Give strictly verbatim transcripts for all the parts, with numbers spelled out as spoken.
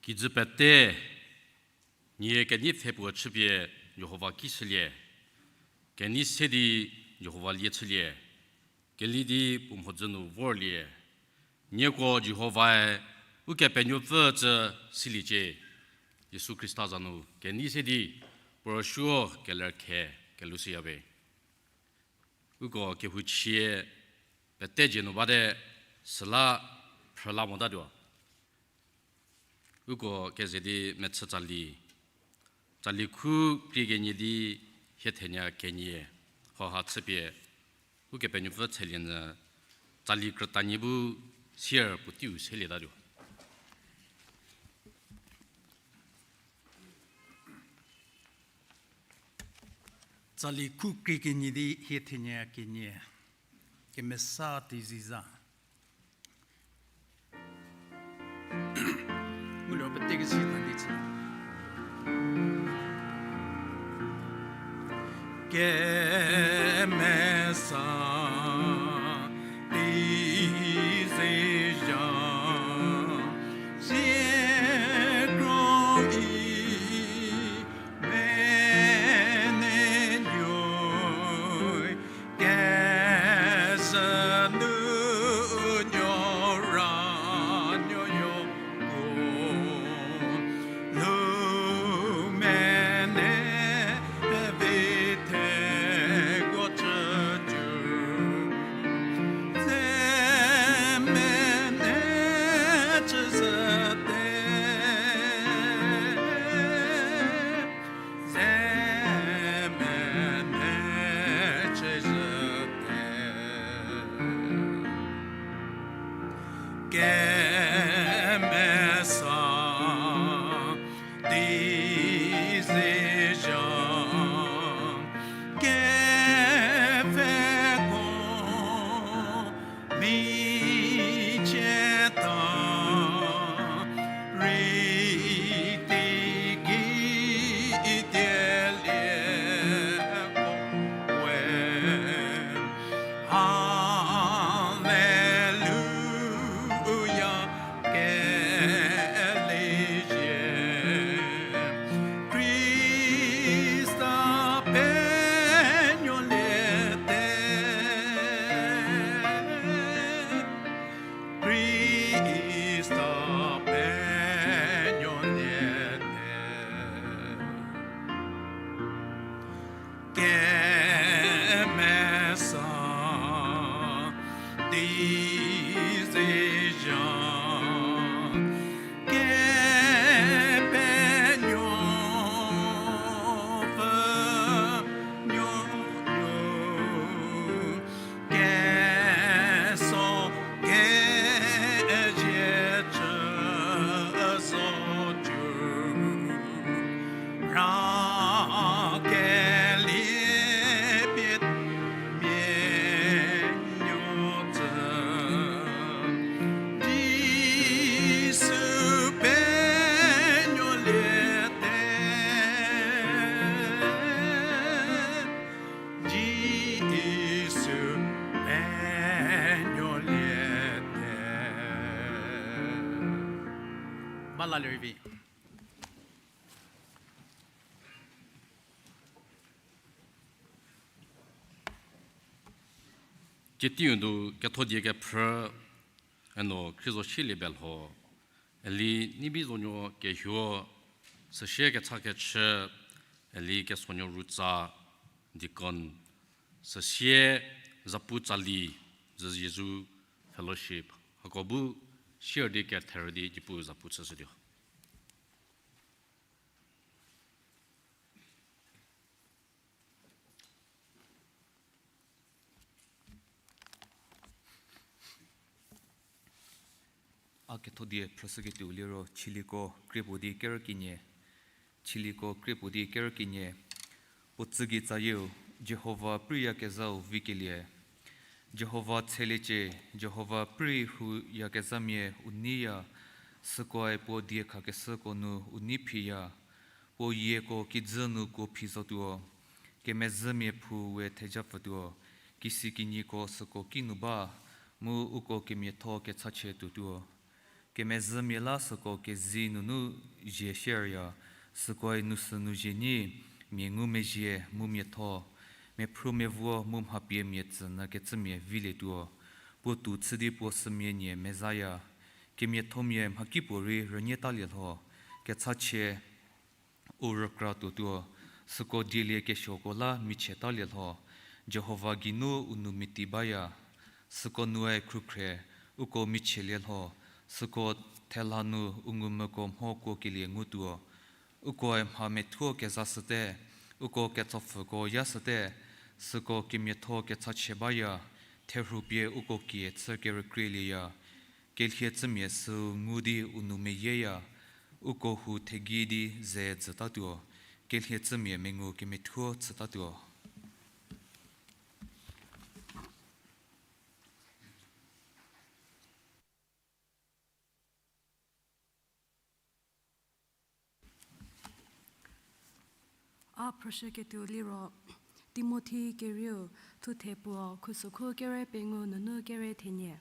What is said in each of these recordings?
Kijü pete, nie kenei pfhe puo chüpie Jihova ki shülie, kenei se di Jihova lie chülie, keli di puo mhodzü nu vorlie. Nieko Jihovae Ukepenuopfü tsü siliecie. Jisu Khrista za nu kenei se di puo rüsuo keler khe kelushüya we. Uko kehouchie pete dzie nu bate, süla phrüla motatuo. Uko keze di mechü tsali, tsali khu krie kenie di hie thenie kenie, hauha chüpie Ukepenuopfü tshelie nyü, tsali krütanie bu sier puoteiu selietatuo. Tsali khu krie kenie di hie thenie kenie, kemesa teiziza. Ngulio pete kesi tha di chü. Kemesa teiziza, siekro i menenuoi, kezhü nu nuo ra nuoyo ko, lu mene vi theko chücü, ze mene chüzhüte. Ze mene chüzhüte. Kemesa teiziza, kepfheko michieta, rei teiki dielieko we. Haleluya, keliecie, Khrista penuoliete. Khrista penuoliete. Kemesa teiziza, kepenuopfü nuonuo, keso kezie chü zotuo, ra kelie pie mia nuo tsü, Jisu penuoliete. Jisu penuoliete. Ba la lerei vi. Keteiu nu ketho die kephrü, eno khrizo shielie belho, eli Nibi Zonuo Kehuo, süsie Kecha Kechü, eli Kesonuo Rutsa, deacon, süsie Zapu Tsali, Zeziezu Fellowship, hako bu sier di ketherü di Niepuu zapu chüshütuo. A ketho die phrüshüketuo liro Chiliko kriepuo di kerü kenie. Chiliko kriepuo di kerü kenie. Puo tsügei tsayieu, Jihova preiyakezhau vikelie. Jihova tsheliecie, Jihova prei huyakezhamia u neiya, sükoe puo diekhakeshüko nu u nei phiya. Puo yieko kijü nu kuo phi zotuo, kemezhümia phou we thejapfütuo, kisikinyiko süko kinu ba, mu uko kemiatho kechachie tuotuo. Kemezhümia la süko kezi nunu zie sierya, sükoe nu sü nu zie nyi, mia ngumezhie mu miatho, mephrü mevo mu mhapie mia tsünyü kecümia vilietuo, puo tou chü di puo sümia nie mezaya. Kemiathomia mhakipuorei rünyie talie lho, kechachie u rükra tuotuo, süko dielie kesuoko la michie talie lho, Jihova geinu u nou meti baya. Süko nue khrükhrie, uko michielie lho, süko thela nu u ngumvüko mho kuokelie ngutuo. Ukoe mha methuo kezashüte, uko ketsopfhüko yashüte, süko kemiatho kechachie baya, therhu pie uko kie chü kerükrielieya. Kelhie chümia süu ngu di u nou meyieya, uko hu thegei di ze jütatuo, kelhie chümia mengu kemethuo chütatuo. A phrüshüketuo liro, Timothi kerieu thuthe puo khusokhu kere pengou nunu kere thenie.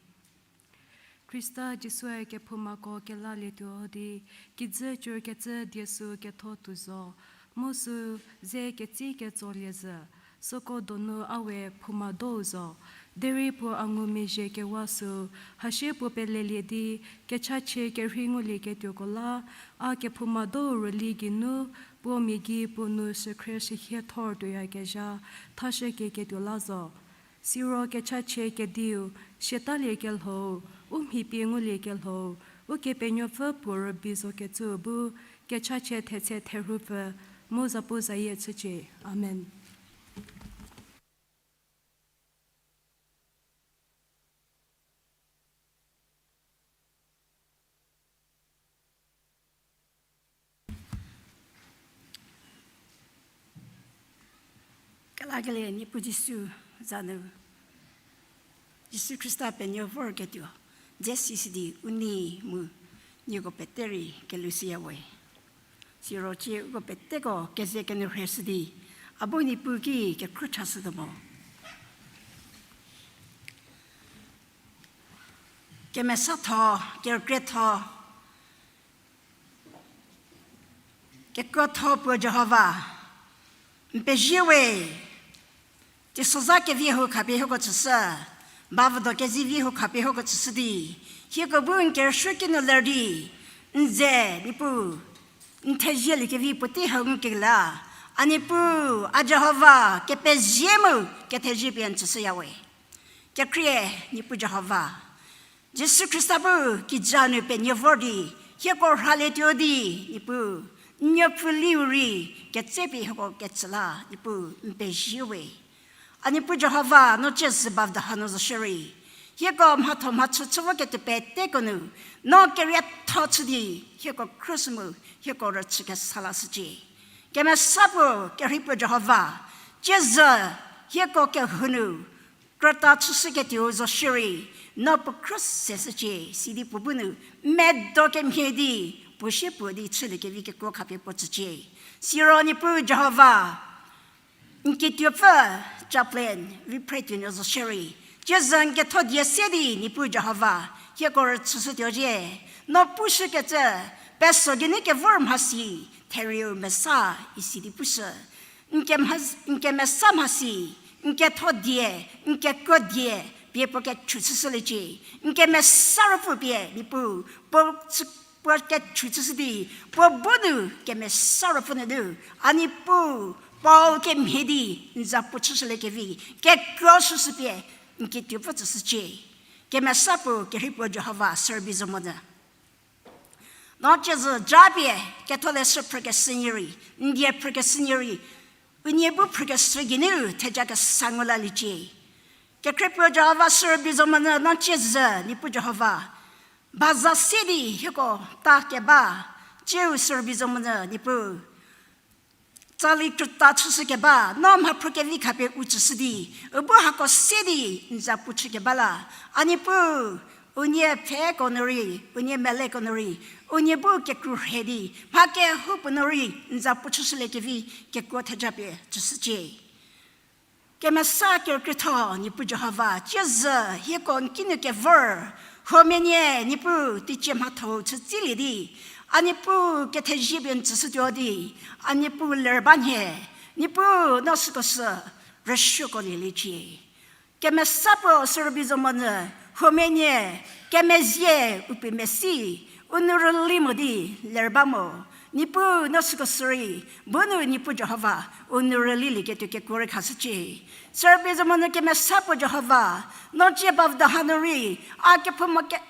Khrista Jisue kephoumako kelalietuo di, kijü cürkecü die sü ketho tuo zo, mu sü ze ketsi ketsolie zhü, süko donu a we phouma dou zo. Derei puo a ngumezhie kewa sü, hasie puo pelelie di, kechachie kerhei ngulieketuoko la, a kephouma dou rüli geinu, puo mia gei puo nu sükhrie sühie thor tuoyakezha, thashükieketuo la zo. Siro kechachie kediu, siatalie kelhou, u mhi pie ngulie kelhou, Ukepenuopfü puo rübei zokecüu bu, kechachie thetse therhupfü, mu zapuzayie chücie. Amen. Kelakelie Niepuu Jisu za nu, Jisu Khrista penuo vorketuo, dze sisidi u nei mu nieko pete rei kelushüyawe. Siro cie uko peteko keze kenyü rheshü di, a bu Niepuu ki kekhruohi chashütuo mo. Kemesatho, kerükrietho, kekuotho puo Jihova, n pezie we, teisozha kevi hau khapie hieko tsüshü, bavüdo kezivi hau khapie hieko tsüshü di, hieko bu n kerüsuo kinu ler di, n ze Niepuu, n thezielie kevi puotei hau ngukelie la, a Niepuu, a Jihova, kepezie mu kethezie pie n tsüshüyawe. Kekhrie, Niepuu Jihova, Jisu Khrista bu kija nu penuo vor di, hieko rhalietuo di, Niepuu, n nuopfüliu rei, ketsepie hieko ketsü la, Niepuu, n pezie we. A Niepuu Jihova, no cie zü bavüdo hanu zo shierei, hieko mhatho mhachü chü voketuo peteko nu, no kerietho chü di, hieko khruohi mu, hieko rüchü kesa lashücie. Kemesa puo, kerhei puo Jihova, cie zü, hieko kehou nu, krüta chüshüketuo zo shierei, no puo khruohi se shücie, sidi puo bu nu, medo kemhie di, puo sie puo di chüliekevi kekuo khapie puo tsücie. Siro Niepuu Jihova, n kituopfü, chaplain, vi phre tuonuo zo shierei, cie zü n ketho die se di Niepuu Jihova, hieko rüchüshütuo cie, no pushükecü, peso geinu kevor mhasi, therieu mesa, isi di pushü. N kemha-, n kemesa mhasi, n ketho die, n kekuo die, pie puo kechu chüshüliecie. N kemesa ruopfü pie, Niepuu, puo chü-, puo kechu chüshü di, puo bu nu kemesa ruopfü nunu, a Niepuu, puo kemhie di, n za puo chüshüliekevi, kekuo shüshü pie, n kituopfü tsüshücie. Kemesa puo, kerhei puo Jihova, sürübei zo monyü. No cie zü japie, ketholeshü phrükeshü nyie rei, n die phrükeshü nyie rei, unie bu phrükeshü geinu theja kesa ngu laliecie. Kekhrie puo Jihova sürübei zo monyü no cie zü, Niepuu Jihova, baza se di hieko ta keba, cieu sürübei zo monyü Niepuu, tsali krüta chüshü keba, no mhaphrü kevi khapie u tsüshü di, u bu hako se di n za puo chükeba la, a Niepuu, unie pfheko nu rei, unie meleko nu rei, unie bu kekru rhe di, mha kehoupuo nu rei n za puo chüshüliekevi kekuo theja pie tsüshücie. Kemesa kerükrietho Niepuu Jihova, cie zü hieko n kinu kevor, Huomia nie, Niepuu teicie mhatho-u chütsilie di, a Niepuu kethezie pie n tsüshütuo di, a Niepuu ler ba nhie, Niepuu no süko sü rüsuoko lieliecie. Kemesa puo sürübei zo monyü, huomia nie, kemezie u pie mesi, u nou rüli mo di ler ba mo. Niepuu no süko sürei, bu nu Niepuu Jihova, u nou rülilieketuo kekuo rei khashücie. Sürübei zo monyü kemesa puo Jihova, no cie bavü do hanu rei, a kephouma ke-,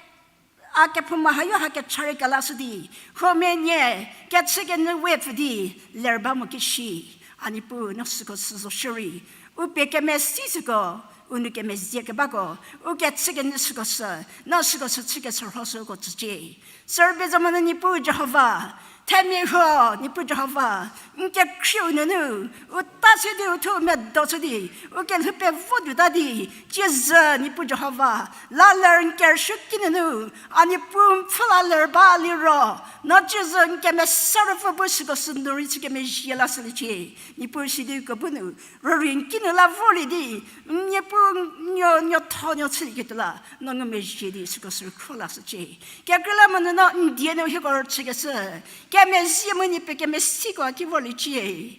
a kephouma hayo ha kecha rei kelashü di, huomia nie, kechükenyü we pfü di ler ba mo ki shi, a Niepuu no süko sü zo shierei, u pie kemesi süko, u nou kemezie kebako, u kechükenyü süko sü, no süko sü chükeshürhoshüko tsücie. Sürübei zo monyü Niepuu Jihova, themia huo Niepuu Jihova, n kekhrieu nunu, u ta se di u thuo medo chü di, u kelhou pevo tuota di, tsiezhü Niepuu Jihova, la ler n kerüsuo ki nunu, a Niepuu n pfhü la ler ba liro, no tsiezhü n kemesa ruopfü bu süko sü nu rei chü kemezhie lashüliecie. Niepuu sidi uko bu nu, rürei n kinu la vorlie di, n Niepuu n nuo, nuotho nuo chülieketuo la, no ngumezhie di süko sü rükhro lashücie. Kekreilamonyü no n die nu hieko rüchükeshü, kemezhie mu nie pie kemesiko a ki vorliecie.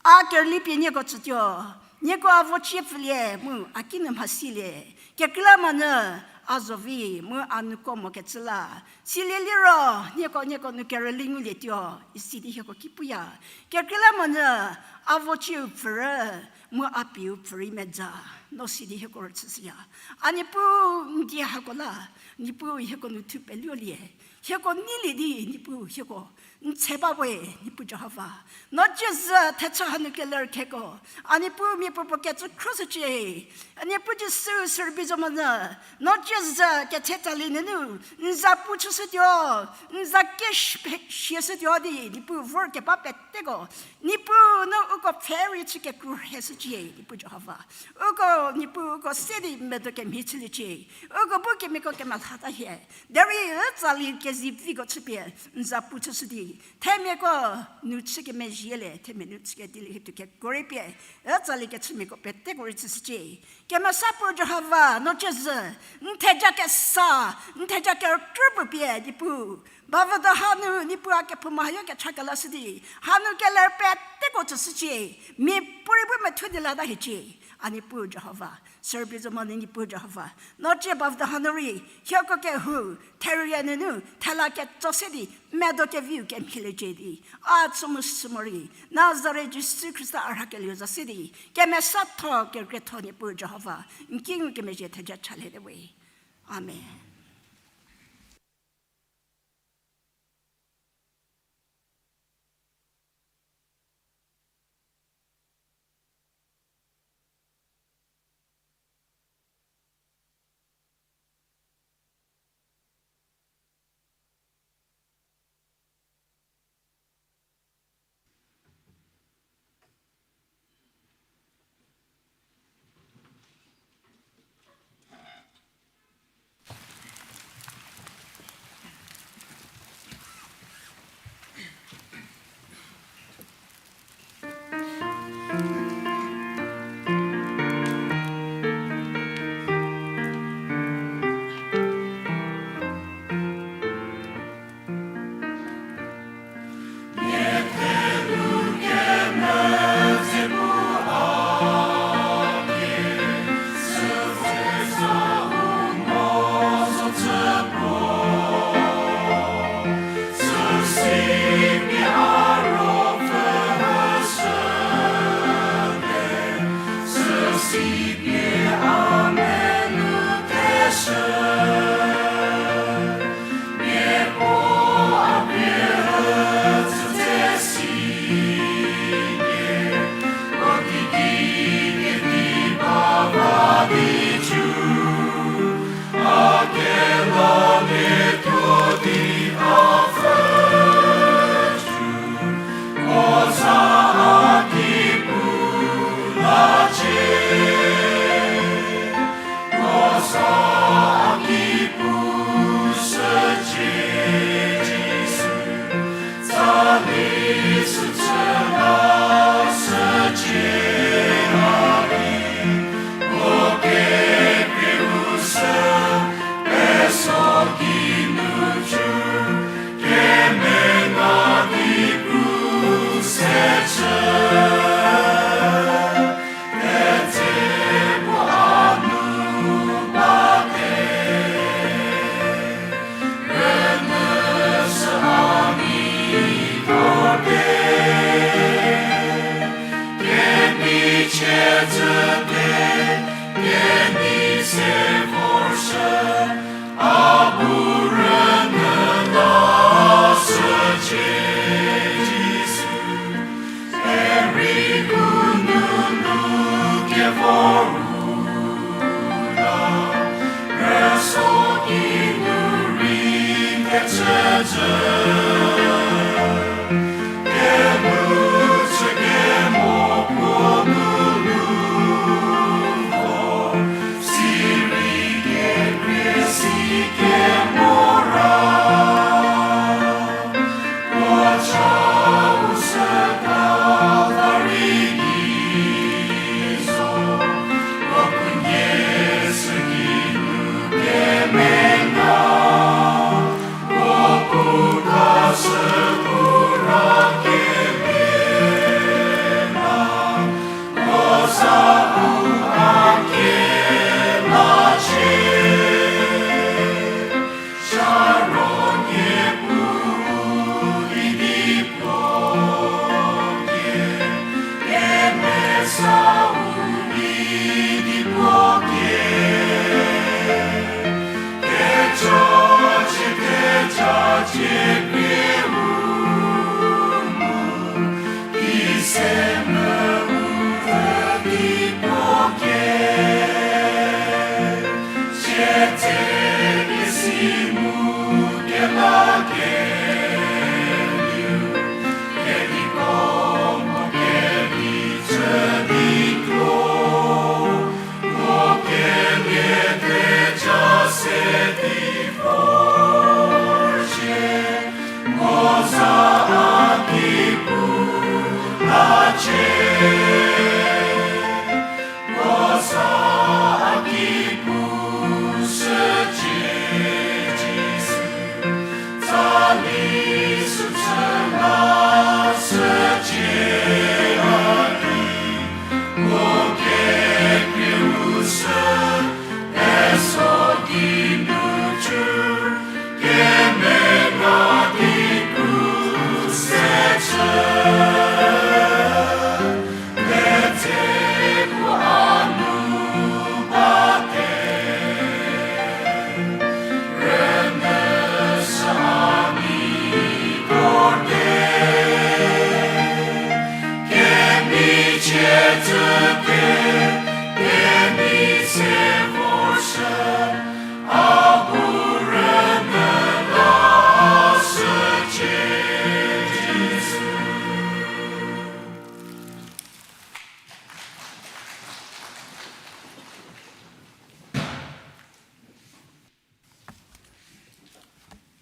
A kerüli pie nieko tsütuo, nieko a vocie pfülie mu a kinu mhasilie. Kekreilamonyü a zo vi mu a nuko mokecü la, silie liro nieko, nieko nu kerüli ngulietuo, isi di hieko ki puya. Kekreilamonyü a vocieu pfürü, mu a pieu pfürei medza, no sidi hieko rüchüshüya. A Niepuu n die hako la, Niepuu hieko nu thu peluolie, hieko neilie di Niepuu hieko n tse ba we, Niepuu Jihova. No tsiezhü thechü hanu keler kheko, a Niepuu miapuopuo kecü khroshücie. A Niepuu Jisu sürübei zo monyü, no tsiezhü ketse tsalie nunu, n za pu chüshütuo, n za ke sh-, pe-, shieshütuo di Niepuu vorkeba peteko, Niepuu no uko pfhe rei chü kekru rheshücie, Niepuu Jihova. Uko Niepuu uko se di medo kemhie chüliecie. Uko bu kemiako kemelhata hie, derei u tsali keziviko chüpie n za pu chüshü di, themiako nu chü kemezhielie, themia nu chü kedilie hie tuo kekuo rei pie, u tsali kechümiako peteko rei tsüshücie. Kemesa puo Jihova, no tsiezhü n theja kesa, n theja kerükrü puo pie Niepuu, bavü do hanu Niepuu a kephouma hayo kecha kelashü di, hanu keler peteko tsüshücie. Miapuorei bu methuo di lata hiecie. A Niepuu Jihova, sürübei zo monyü Niepuu Jihova, no cie bavü do hanu rei, hieko kehou, therie nunu thela ketso se di, medo keviu kemhieliecie di, a chü mu sü morei, Nazaret Jisu Khrista a rhakelieu za se di, kemesatho kekretho Niepuu Jihova, n ki ngukemezhie theja chaliete we. Amen.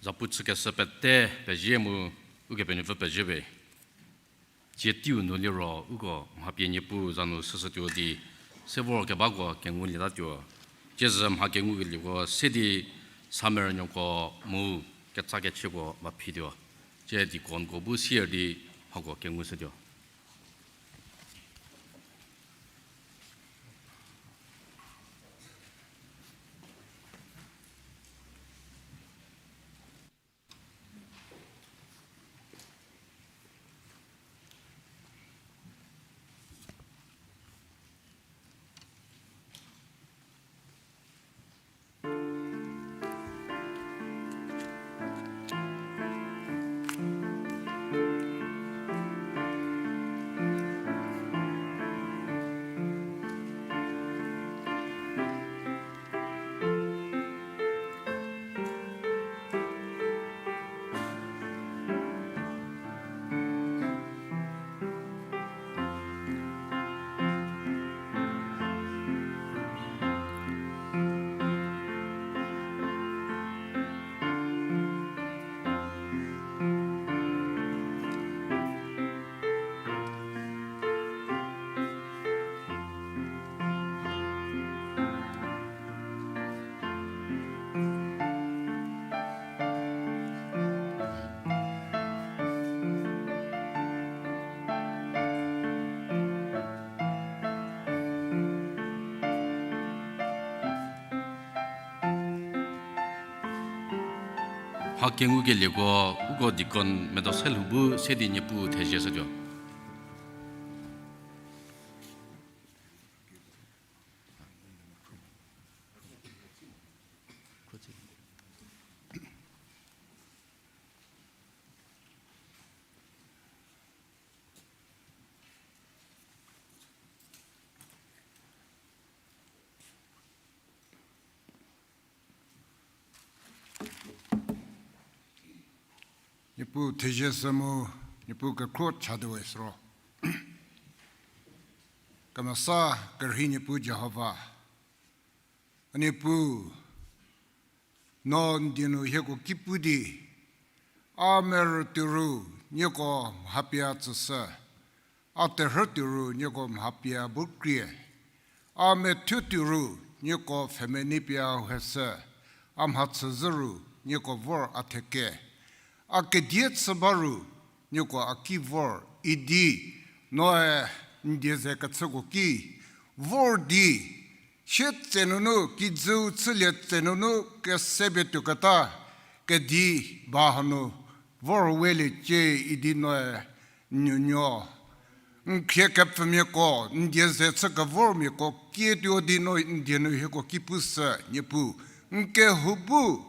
Zapu chükeshü pete pezie mu Ukepenuopfü pezie we. Tsie teiu nu liro uko mha pie Niepuu za nu süshütuo di, se vorkebako kengulietatuo. Tiesü mha kengukelieko se di samerünuoko mu ketsa kechüko va phituo. Tsie deaconko bu sier di mhako kengushütuo. Mha kengukelieko uko deacon medo se lhou bu se di Niepuu thezie shütuo. Pu thezie sü mu, Niepuu kekhro chatuo we süro. Kemesa kerhei Niepuu Jihova. A Niepuu, no n die nu hieko ki pu di, a merü tuo ru nieko mha pie tsüshü, a terhü tuo ru nieko mha pie bu krie, a methuo tuo ru nieko pfhemenei pie heshü, a mhachü zhü ru nieko vor a theke, a kedie chü ba ru nieko a ki vor idi, noe n die ze kechüko ki vor di, sie tse nunu kijüu chülie tse nunu kesepie tuoketa kedi ba hanu vor weliecie idi noe n nuonuo n khrie kepfhümiako, n die ze chü kevormiako kietuo di no n die nu hieko ki pushü Niepuu, n kehou bu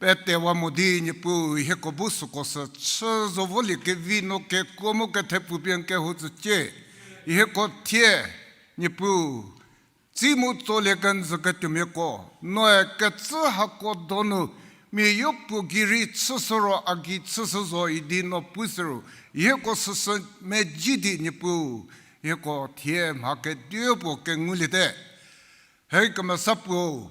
petewa mo di Niepuu hieko bu süko sü chü zo volie kevi no kekuo mu kethepfu pie n kehou tsücie, hieko thie Niepuu tsi mu tsolie kenjü ketuomiako, noe kecü hako donu, mia yopuo gei rei chüshü ro a gei chüshü zo idi no pushü ru, hieko süsü medzi di Niepuu, hieko thie mha kedipuo kenguliete. Hei kemesa puo,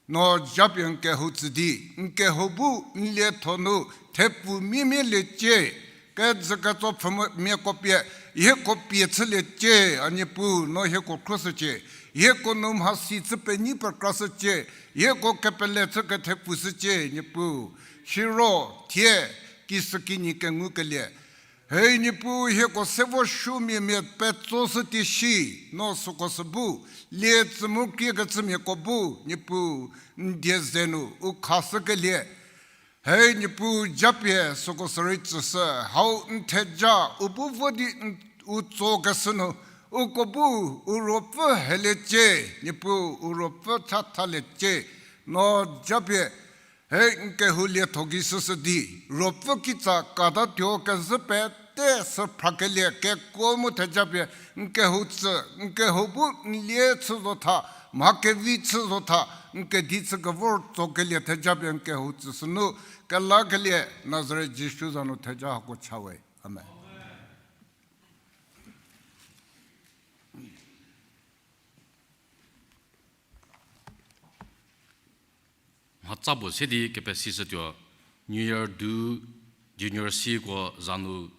no japie n kehou tsü di, n kehou bu n lietho nu thepfu mimie liecie, kejü ketso pfhümiako pie, hieko pie chüliecie, a Niepuu, no hieko khroshücie, hieko nu mhasi chü penyi pekrashücie, hieko kepele chü kethepfushücie, Niepuu. Siro thie, kisükinyi kengukelie, hei Niepuu, hieko se vo suomiamia petsoshü tei shi, no süko sü bu, lie tsü mu krie kecümiako bu, Niepuu, n die ze nu u khashükelie, hei Niepuu, japie süko sü rei tsüshü, hau n theja u bu vo di n, u tsokeshü nu, uko bu u ruopfü heliecie, Niepuu, u ruopfü chathaliecie, no japie hei n kehou lietho gei süsü di, ruopfü kitsa katatuo kezhü pete sü phrakelie kekuo mu thejapie n kehou tsü, n kehou bu n lie chü zo tha, mha kevi chü zo tha, n kedi chü kevor tsokelie thejapie n kehou tsü sünu, kelakelie Nazaret Jisu za nu theja hako cha we. Amen. Mhatsa puo se di kepesishütuo, New Year du Junior Cko za nu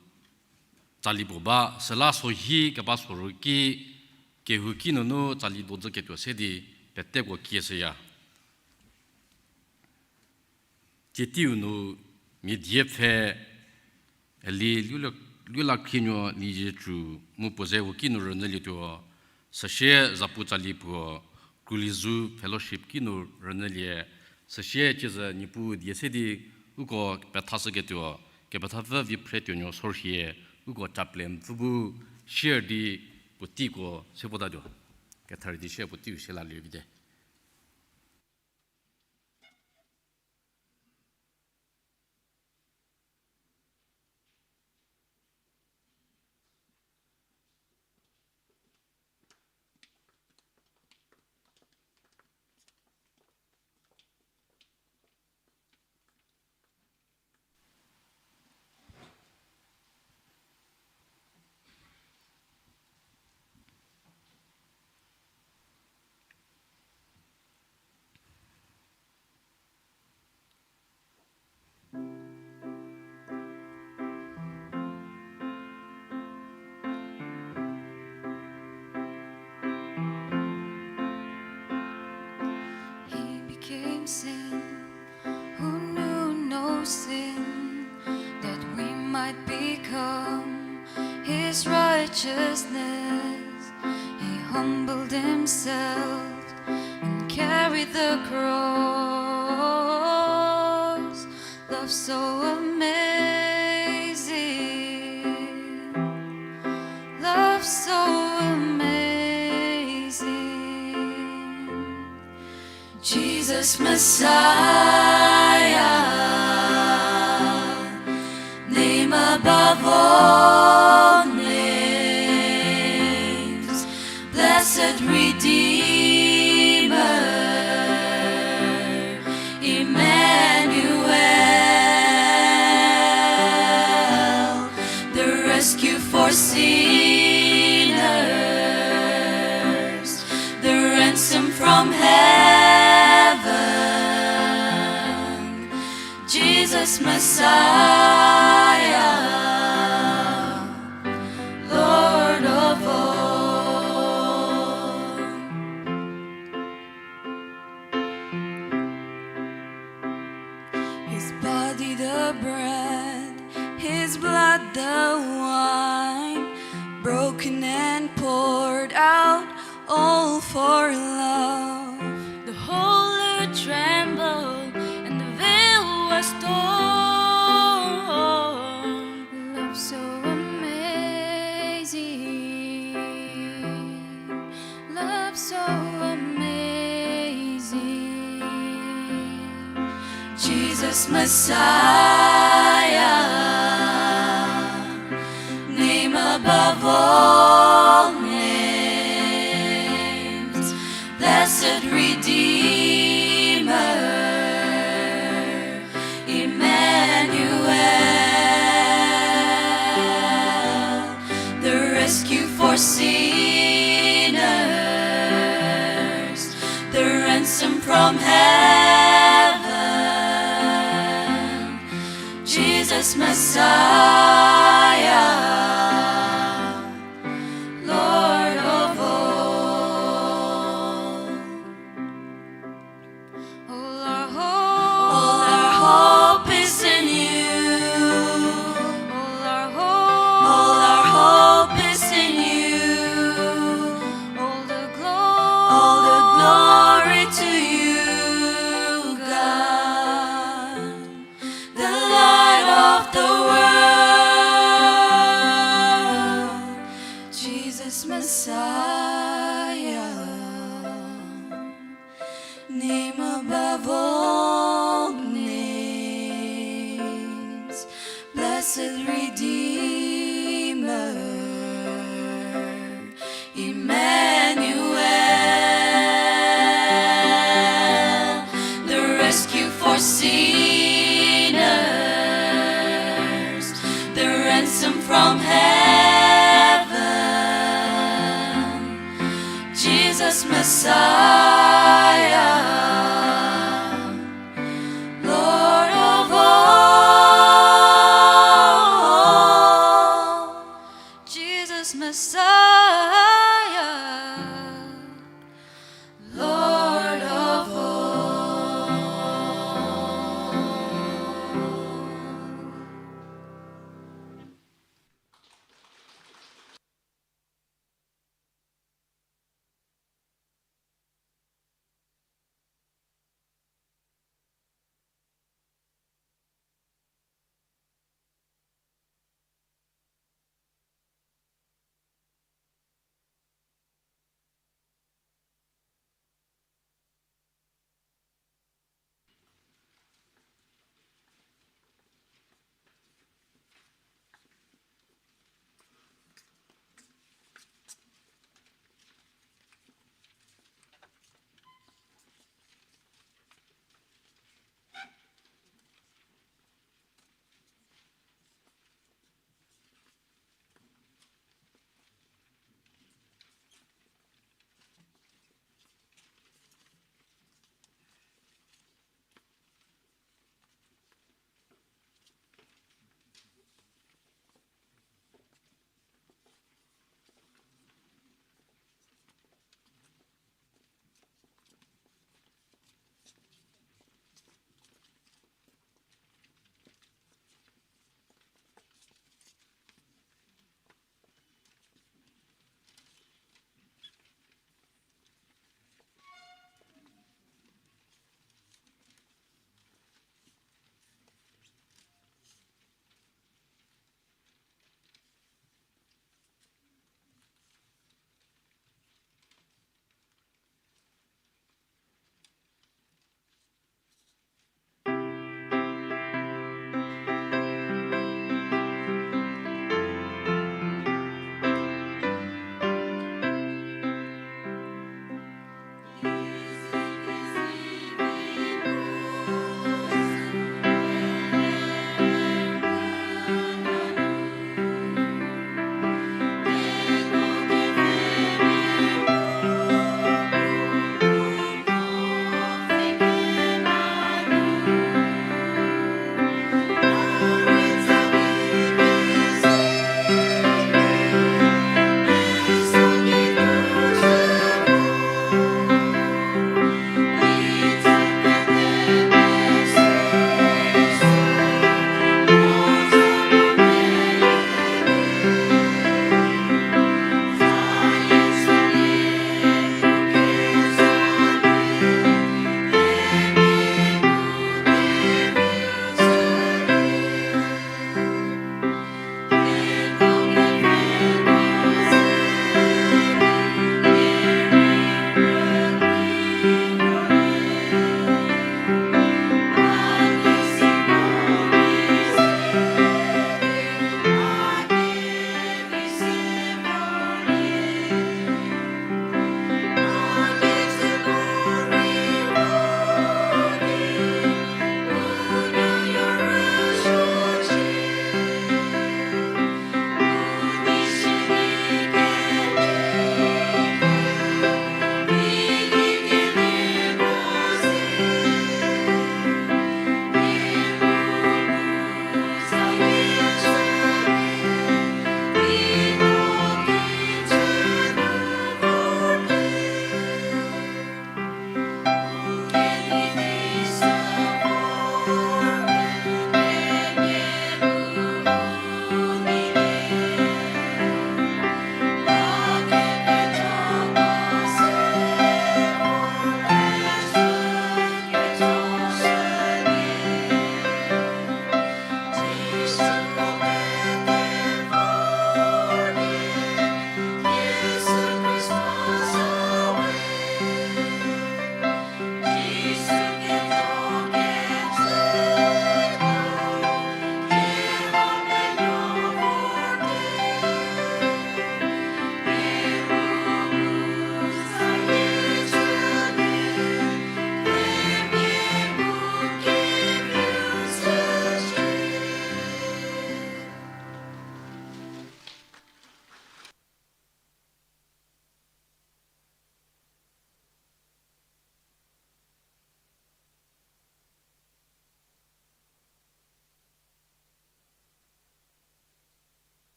tsali puo ba, süla sohi keba soru ki, kehouki nunu tsali dozüketuo se di peteko kieshüya. Tsie teiu nu mia die pfhe, Eli Lula, Lulakhienuo Liezietsu mu puo ze u ki nu rünyülietuo, süsie zapu tsali puo, Krulizou Fellowship ki nu rünyülie, süsie ciezü Niepuu die se di uko pethashüketuo, kepethapfü Viphretuonuo Sorhie, uko chaplain pfü bu share di puoteiko se votatuo, ketharü di share puoteiu share lalie vite. He became sin who knew no sin, that we might become his righteousness. He humbled himself and carried the cross. Love so amazing, love so amazing. Jesus Messiah, name above all names, blessed Redeemer, Emmanuel. sinners, the ransom from heaven, Jesus Messiah, Lord of all. His body the bread, his blood the wine, broken and poured out, all for love. The whole earth trembled, and the veil was torn. Love so amazing, love so amazing. Jesus Messiah, name above all names, blessed Redeemer, Emmanuel, the rescue for sinners, the ransom from heaven, Jesus Messiah, Lord of all. All our hope, all our hope is in you. All our hope, all our hope is in you. All the glory, all the glory to you, God, the light of the world, Jesus Messiah, name above all names, blessed Redeemer, Emmanuel, the rescue for sinners, the ransom from heaven, Jesus Messiah, Lord of all. Jesus Messiah, Lord of all.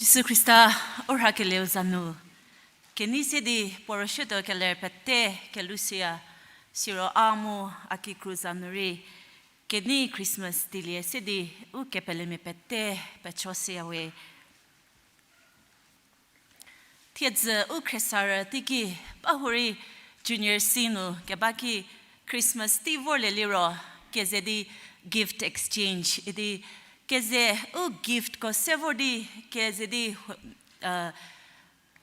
Jisu Khrista u rhakelieu za nu, kenei se di puo rüshütuo keler pete kelushüya, siro a mu a kikru za nu rei, kenei Christmas teilie se di u kepelemia pete pechoshüya we. Thiedzü u khriesarü teiki, ba hurei Junior C nu keba ki Christmas tei vorlie liro, keze di gift exchange idi, keze u giftko se vor di, keze di,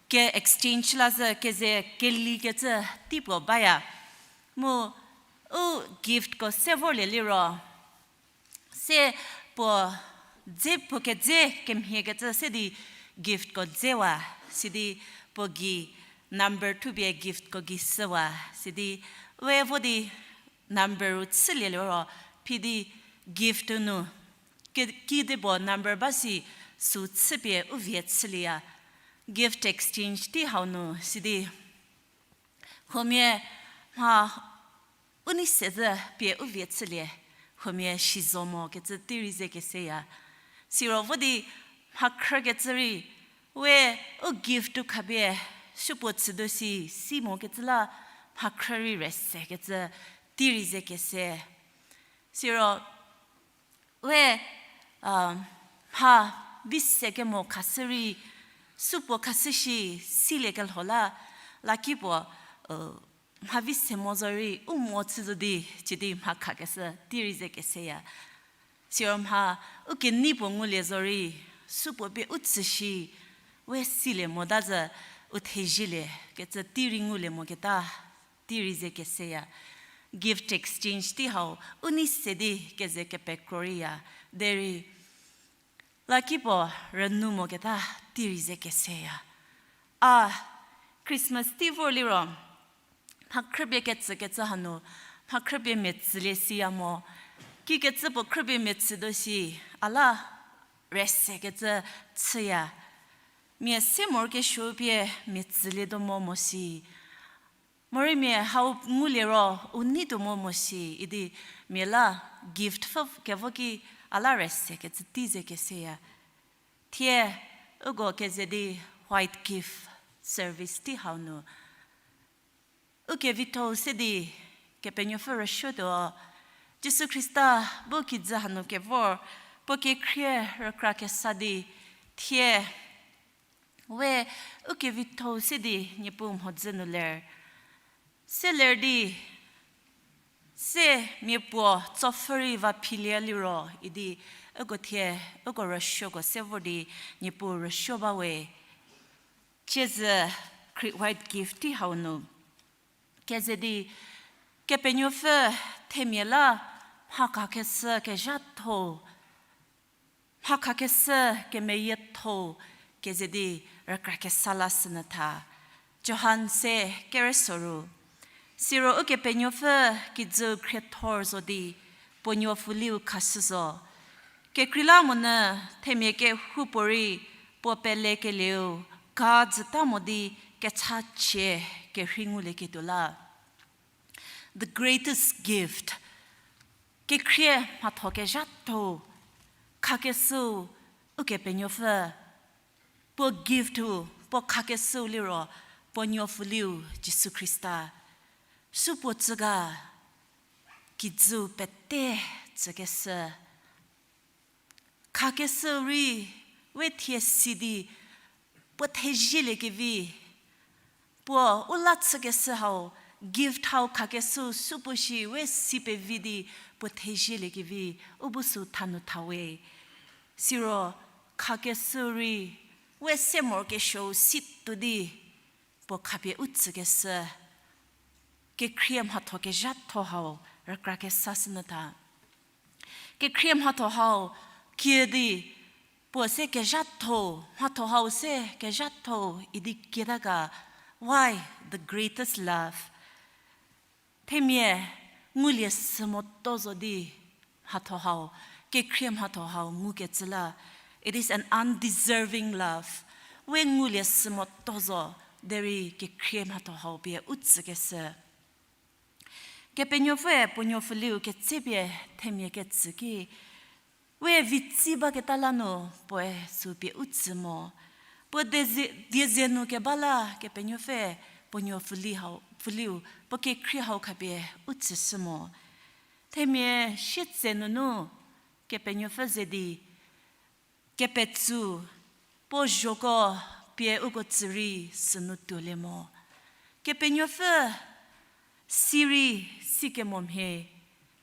ke exchange la zhü keze kelikecü tei puo baya. Mu u giftko se vorlie liro, se puo dze, puo kedze kemhiekecü se di giftko dzewa, sidi puo gei number thupie giftko gei shüwa, sidi we vo di number-u chülie liro, phi di gift-u nu, ke, kidipuo number ba si süu chüpie u vie chülieya. Gift exchange tei hau nu sidi huomia mha u nei se zhü pie u vie chülie, huomia si zo mokecü tei rei ze keseya. Siro vo di mha khrükecü rei, we u gift-u khapie supuo chütuo si, si mokecü la mha khrü rei rüsekecü tei rei ze kese. Siro we mha vi se kemo khashü rei, supuo khashü shi siliekelho la, lakipuo mha vi se mo zo rei u mo chü zo di, cidi mha khakeshü tei rei ze keseya. Siro mha u kenei puo ngulie zo rei, supuo pie u tsü shi, we silie mota zhü, u thezielie kecü tei rei ngulie moketa tei rei ze keseya. Gift exchange tei hau u nei se di keze kepekro reiya, derei lakipuo rünu moketa tei rei ze keseya. A Christmas tei vor liro, mha khrüpie ketsükecü hanu, mha khrüpie mia tsülie siya mo. Kikecü puo khrüpie mia tsütuo si, a la rüsekecü chüya. Mia se morokesuo pie mia tsülietuo mo mo si. Morei mia hau ngulie ro u neituo mo mo si idi mia la gift pfü kevo ki a la rüsekecü tei ze keseya. Thie uko keze di white gift service tei hau nu ukevitho-u se di Kepenuopfü rüsuotuo, Jisu Khrista bu kijü hanu kevor, puo kekhrie rükra kesa di, thie we ukevitho-u se di Niepuu mhodzü nu ler. Se ler di, se mia puo tsopfhü rei va philie liro idi, uko thie, uko rüsuoko se vor di Niepuu rüsuo ba we. Ciezü white gift tei hau nu keze di, Kepenuopfü themia la mha khakeshü kezhatho, mha khakeshü kemeyietho keze di rükra kesa lashünyü tha. Johan se keresoru, siro Ukepenuopfü kijüu khriethor zo di puo nuopfüliu khashü zo. Kekreilamonyü themia kehoupuorei puo pelekelieu ga jüta mo di kechachie kerhei ngulieketuo la. The greatest gift. Kekhrie mhatho kezhatho, khakeshüu Ukepenuopfü, puo gift-u, puo khakeshüu liro puo nuopfüliu Jisu Khrista. Supuo tsü ga, kijüu pete tsükeshü. Khakeshüu rei we thie si di puo thezieliekevi, puo u la chükeshü hau, gift hau khakeshüu supuo shi we si pevi di puo thezieliekevi, u bu sü thanu tha we. Siro khakeshüu rei we se morokesuou si tuo di puo khapie u tsükeshü, kekhrie mhatho kezhatho hau rükra kesashünyü tha. Kekhrie mhatho hau kie di puo se kezhatho, mhatho hau se kezhatho idi kieta ga, why the greatest love? Themia ngulie sü motuo zo di mhatho hau, kekhrie mhatho hau ngukecü la, it is an undeserving love. We ngulie sü motuo zo, derei kekhrie mhatho hau pie u tsükeshü. Kepenuopfüe puo nuopfüliu ketsepie themia ketsü ki, we vitsi baketa la nu puoe sü pie u tsü mo. Puo dieze, dieze nu keba la Kepenuopfü puo nuo pfhüli hau, pfhüliu, puo kekhrie hau khapie u tsüshü mo. Themia sietse nunu Kepenuopfü ze di, kepetsü, puo zhoko pie uko tsü rei sünu tuolie mo. Kepenuopfü si rei sikemo mhie,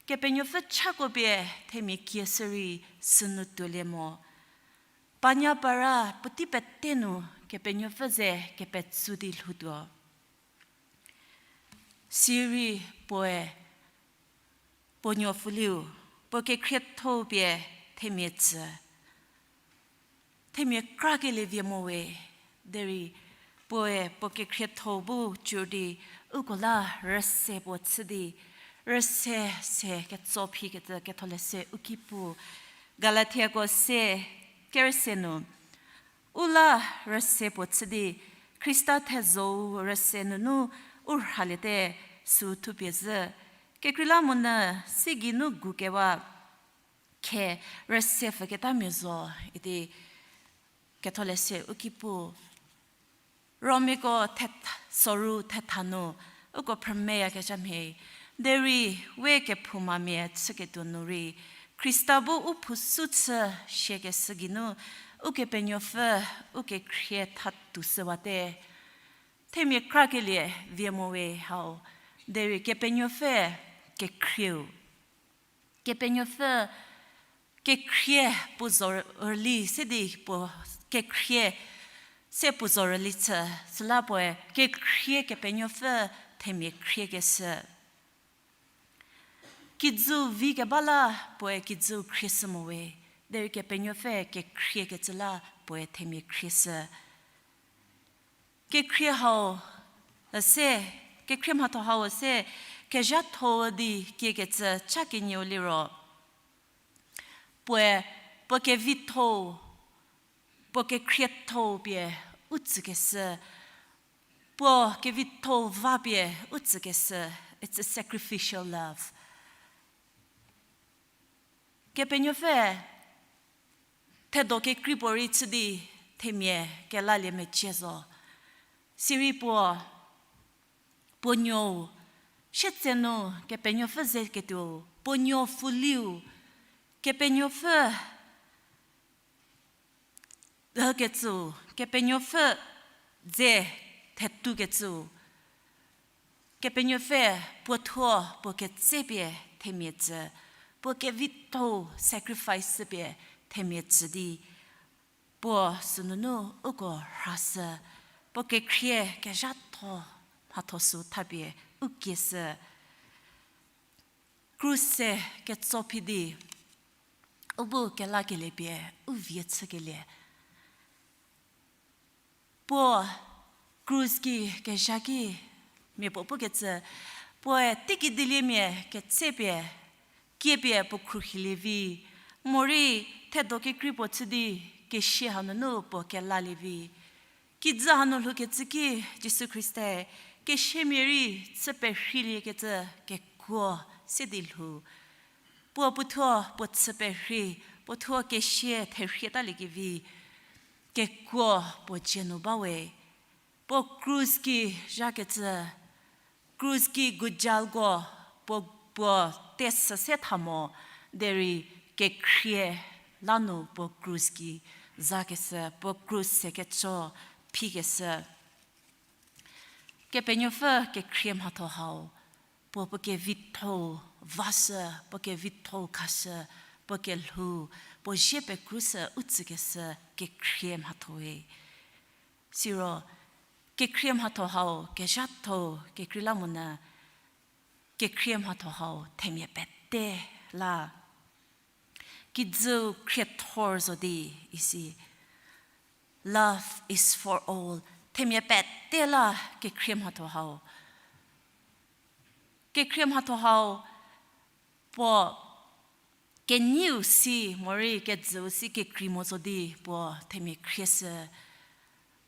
Kepenuopfü chako pie themia kieshü rei sünu tuolie mo. Panyapara puotei pete nu Kepenuopfü ze kepetsü di lhoutuo. Sirei puoe, puo nuo pfhüliu, puo kekhriethou pie themia tsü. Themia krakelie vie mo we, derei puoe puo kekhriethou bu cür di, uko la rüse puo chü di, rüse se ketso phikecü Ketholeshü u ki pu. Galatiako se, kerüse nu, u la rüse puo chü di, Khrista thezou rüse nunu u rhaliete, sü thupie zhü. Kekreilamonyü si geinu gukewa khe rüse pfhüketamia zo idi Ketholeshü u ki pu. Romiako thetha, soru thetha nu, uko phrümeyakezhamia, derei we kephoumamia chüketuo nu rei, Khrista bu u phousu chü siakeshü geinu, Ukepenuopfü u kekhrie thatushüwate. Themia krakelie vie mo we hau, derei Kepenuopfü kekhrieu. Kepenuopfü kekhrie puo zo rüli se di puo kekhrie se puo zo rüli chü, süla puoe kekhrie Kepenuopfü themia khriekeshü. Kijüu vi keba la puoe kijüu khrieshü mo we, derei Kepenuopfü kekhriekecü la puoe themia khrieshü. Kekhrie hau se, kekhrie mhatho hau se, kezhatho di kiekecü cha kenieu liro, puoe, puo kevitho, puo kekhrietho pie u tsükeshü, puo kevitho va pie u tsükeshü, it's a sacrificial love. Kepenuopfü thedo kekrei puorei chü di themia kelalie mecie zo. Sirei puo, puo nuou, sietse nu Kepenuopfü ze ketuou, puo nuo pfhüliu, Kepenuopfü kecüu, Kepenuopfü dze thetukecüu, Kepenuopfü puo thuo puo ketsepie themia tsü, puo kevitho sacrifice pie themia tsü di, puo sünunu uko rhashü, puo kekhrie kezhatho mhatho sü thapie u kieshü. Krus se ketso phi di, u bu kelakelie pie, u vie chükelie. Puo krus ki kezha ki, mia puo pukecü, puoe teiki dieliemia ketsepie, kiepie puo khruohilie vi, morei thedo kekrei puo chü di, kesia hanunu puo kelalie vi. Kijü hanu lhoukecü ki Jisu Khrista-e kesiamia rei chü perheiliekecü kekuo se di lhou. Puo puothuo puo chü perhei, puothuo kesia therhie taliekevi, kekuo puo dzie nu ba we. Puo krus ki zhakecü, krus ki gujalko puo, puo tesü se tha mo, derei kekhrie lanu puo krus ki zakeshü, puo krus se kecho phikeshü. Kepenuopfü kekhrie mhatho hau, puo puo kevitho vashü, puo kevitho khashü, puo kelhou, puo zie pekrüshü u tsükeshü kekhrie mhatho we. Siro, kekhrie mhatho hau kezhatho kekreilamonyü, kekhrie mhatho hau themia pete la. Kijüu khriethor zo di isi. Love is for all. Themia pete la kekhrie mhatho hau. Kekhrie mhatho hau puo kenieu si morei kejüu si kekrei mo zo di puo themia khrieshü.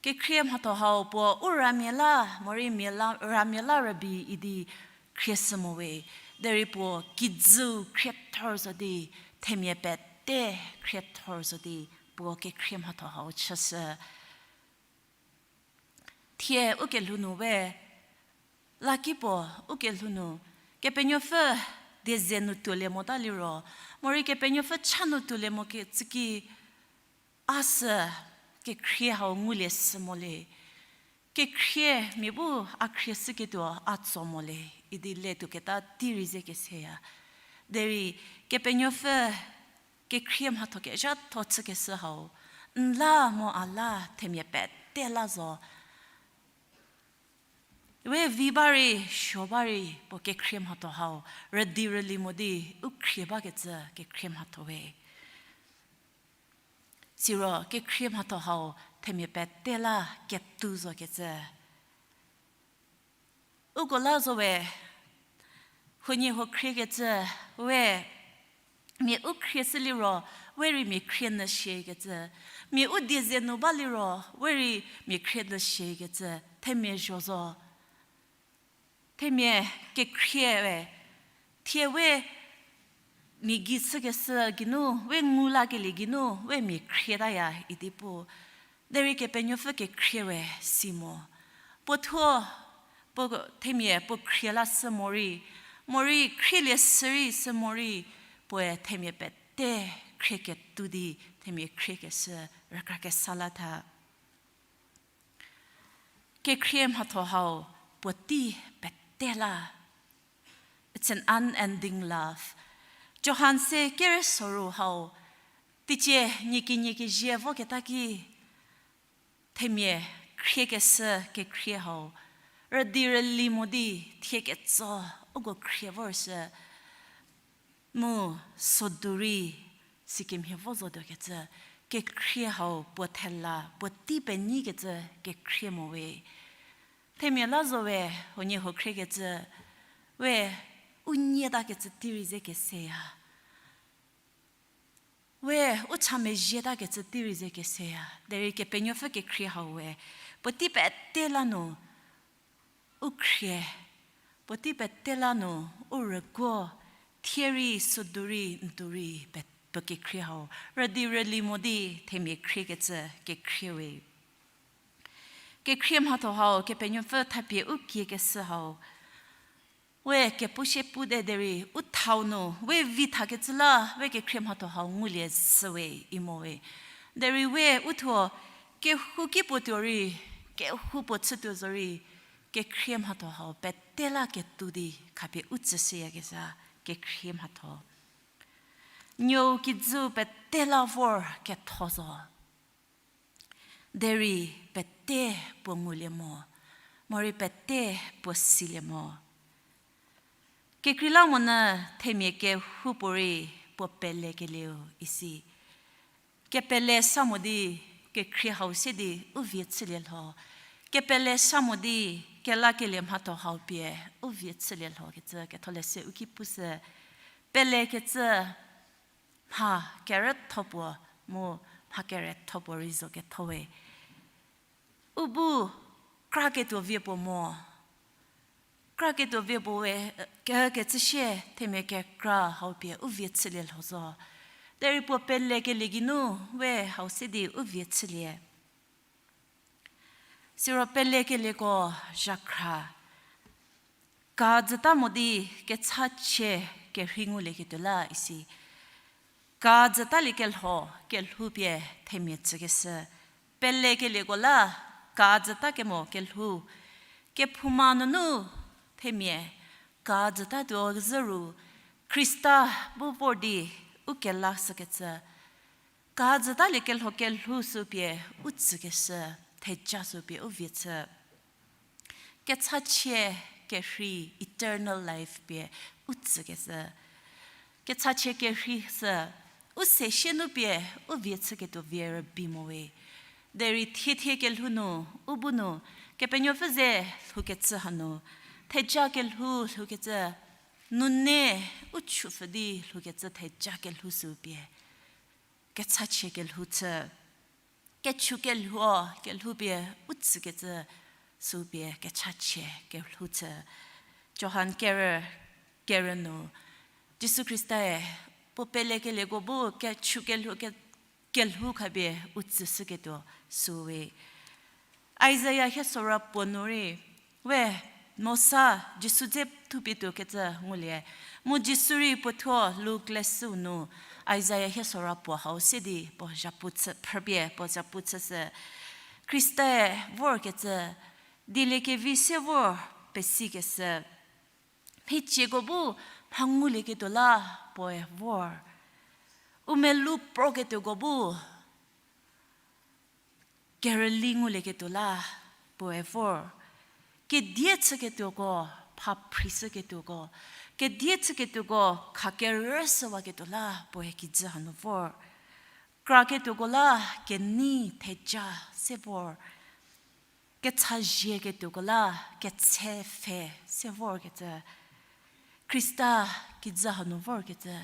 Kekhrie mhatho hau puo u ramia la morei mia la, ramia la rübei idi khrieshü mo we. Derei puo kijüu khriethor zo di, themia pete khriethor zo di, puo kekhrie mhatho hau chüshü. Thie ukelhou nu we, lakipuo ukelhou nu, Kepenuopfü dieze nu tuolie mota liro, morei Kepenuopfü cha nu tuolie mo kecü ki, a sü kekhrie hau ngulie sü mo le. Kekhrie mia bu a khrie shüketuo a tso mo le, idi le tuoketa tei rei ze keseya. Derei Kepenuopfü kekhrie mhatho kezhatho chükeshü hau, n la mu a la themia pete la zo. We vi ba rei, suo ba rei, puo kekhrie mhatho hau, rüdi rüli mo di, u khrie bakecü kekhrie mhatho we. Siro kekhrie mhatho hau, themia pete la ketou zokecü. Uko la zo we, huoniehuo khriekecü, we, mia u khrie shü liro, we rei mia khrie nyü shiekecü. Mia u dieze nu ba liro, we rei mia khrie nyü shiekecü. Themia zho zo. Themia kekhrie we, thie we mia gei chükeshü geinu, we ngu lakelie geinu, we mia khrietaya idi pu. Derei Kepenuopfü kekhrie we si mo. Puo thuo, puo themia puo khrie lashü morei, morei khrielie sürei sü morei, puoe themia pete khrie ketou di, themia khriekeshü rükra kesa la tha. Kekhrie mhatho hau puotei pete la. It's an unending love. Johan se kere soru hau, teicie nie kenie kezie voketa ki, themia khriekeshü kekhrie hau, rüdi rüli mo di thie ketso uko khrie vorshü, mu sodu rei sikemhie vo zotuokecü, kekhrie hau puo thela, puotei penyikecü kekhrie mo we. Themia la zo we, huoniehuo khriekecü, we, u nyitakecü tei rei ze keseya. We, u cha mezhietakecü tei rei ze keseya. Derei Kepenuopfü kekhrie hau we, puotei pete la nu u khrie, puotei pete la nu u rüguo, thie rei, sodu rei, ndu rei, pe-, puo kekhrie hau, rüdi rüli mo di themia khriekecü kekhrie we. Kekhrie mhatho hau, Kepenuopfü thapie u kiekeshü hau, we kepu sie pu de derei, u thau nu, we vi thakecü la, we kekhrie mhatho hau ngulie shü we imo we. Derei we u thuo, kehouki puo tuo rei, kehou puo chütuo zorei, kekhrie mhatho hau pete la ketou di khapie u tsüshüyakezha, kekhrie mhatho. Nuou kijü pete la vor ketho zo. Derei pete puo ngulie mo, morei pete puo silie mo. Kekreilamonyü themia kehoupuorei puo pelekelieu isi. Kepele sa mo di kekhrie hau se di u vie chülie lho. Kepele sa mo di kelakelie mhatho hau pie u vie chülie lhokecü Ketholeshü u ki pushü. Pelekecü mha kerütho puo mu mha kerütho puo rei zo ketho we. U bu kraketuo vie puo mo. Kraketuo vie puo we, ke-, kecü sie themia kekra hau pie u vie chülie lho zo. Derei puo pelekelie geinu we hau se di u vie chülie. Siro pelekelieko zhakhra. Ka jüta mo di kechachie kerhei ngulieketuo la isi. Ka jütaliekelho kelhou pie themia tsükeshü. Pelekelieko la ka jüta kemo kelhou. Kephouma nunu themia ka jütatuo zhü ru Khrista bu vor di u kelashükecü. Ka jütaliekelho kelhou sü pie u tsükeshü, theja sü pie u vie chü. Kechachie kerhei eternal life pie u tsükeshü. Kechachie kerhei sü, u se sie nu pie u vie chüketuo vie rübei mo we. Derei thiethie kelhou nu, u bu nu, Kepenuopfü ze lhoukecü hanu, theja kelhou lhoukecü, nune u chupfü di lhoukecü theja kelhou sü pie. Kechachie kelhou chü, kechu kelhou, kelhou pie u tsükecü sü pie kechachie kelhou chü. Johan kerü, kerü nu, Jisu Khristae puo pelekelieko bu kechu kelhou, ke-, kelhou khapie u tsüshüketuo sü we. Isaia hiesora puo nu rei, we Mosa Jisu dze thupie tuokecü ngulie. Mu Jisu rei puothuo Luk leshüu nu, Isaia hiesora puo hau se di puo zhapu chü, phrüpie puo zhapu chüshü. Khrista-e vorkecü, dieliekevi se vor pesikeshü. Mhicieko bu mha ngulieketuo la puoe vor. U melou proketuoko bu kerüli ngulieketuo la puoe vor. Kedie chüketuoko, pha phrishüketuoko, kedie chüketuoko kha kerüshüwaketuo la puoe kijü hanu vor. Kraketuoko la kenei theja se vor. Kechazhieketuoko la ketse pfhe se vorkecü. Khrista kijü hanu vorkecü.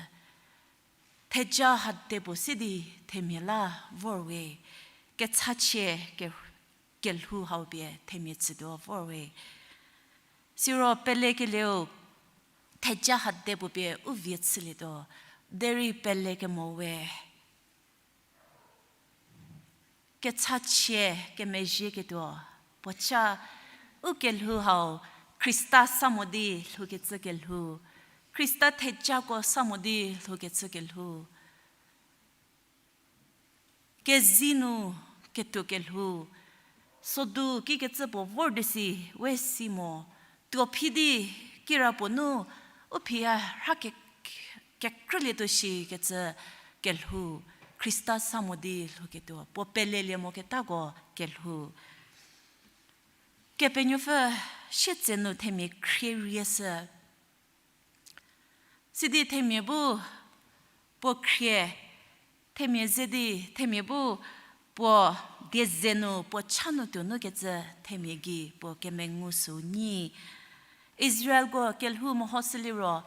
Theja hade puo se di themia la vor we. Kechachie ke-, kelhou hau pie themia chütuo vor we. Siro pelekelieu theja hade puo pie u vie chülietuo. Derei pelekemo we. Kechachie kemezhieketuo, puocha u kelhou hau Khrista sa mo di lhoukecü kelhou, Khrista thejako sa mo di lhoukecü kelhou. Kezei nu ketuo kelhou, sodu kikecü puo vor di si, we si mo, tuo phi di kira puo nu, u phiya rha ke-, kekrülietuo shikecü kelhou, Khrista sa mo di lhouketuo, puo pelelie moketako kelhou. Kepenuopfü sietse nu themia khrie rieshü. Sidi themia bu puo khrie, themia ze di themia bu puo dieze nu puo cha nu tuo nukecü themia gei puo kemengu süu nyi. Israelko kelhou mehoshüliro,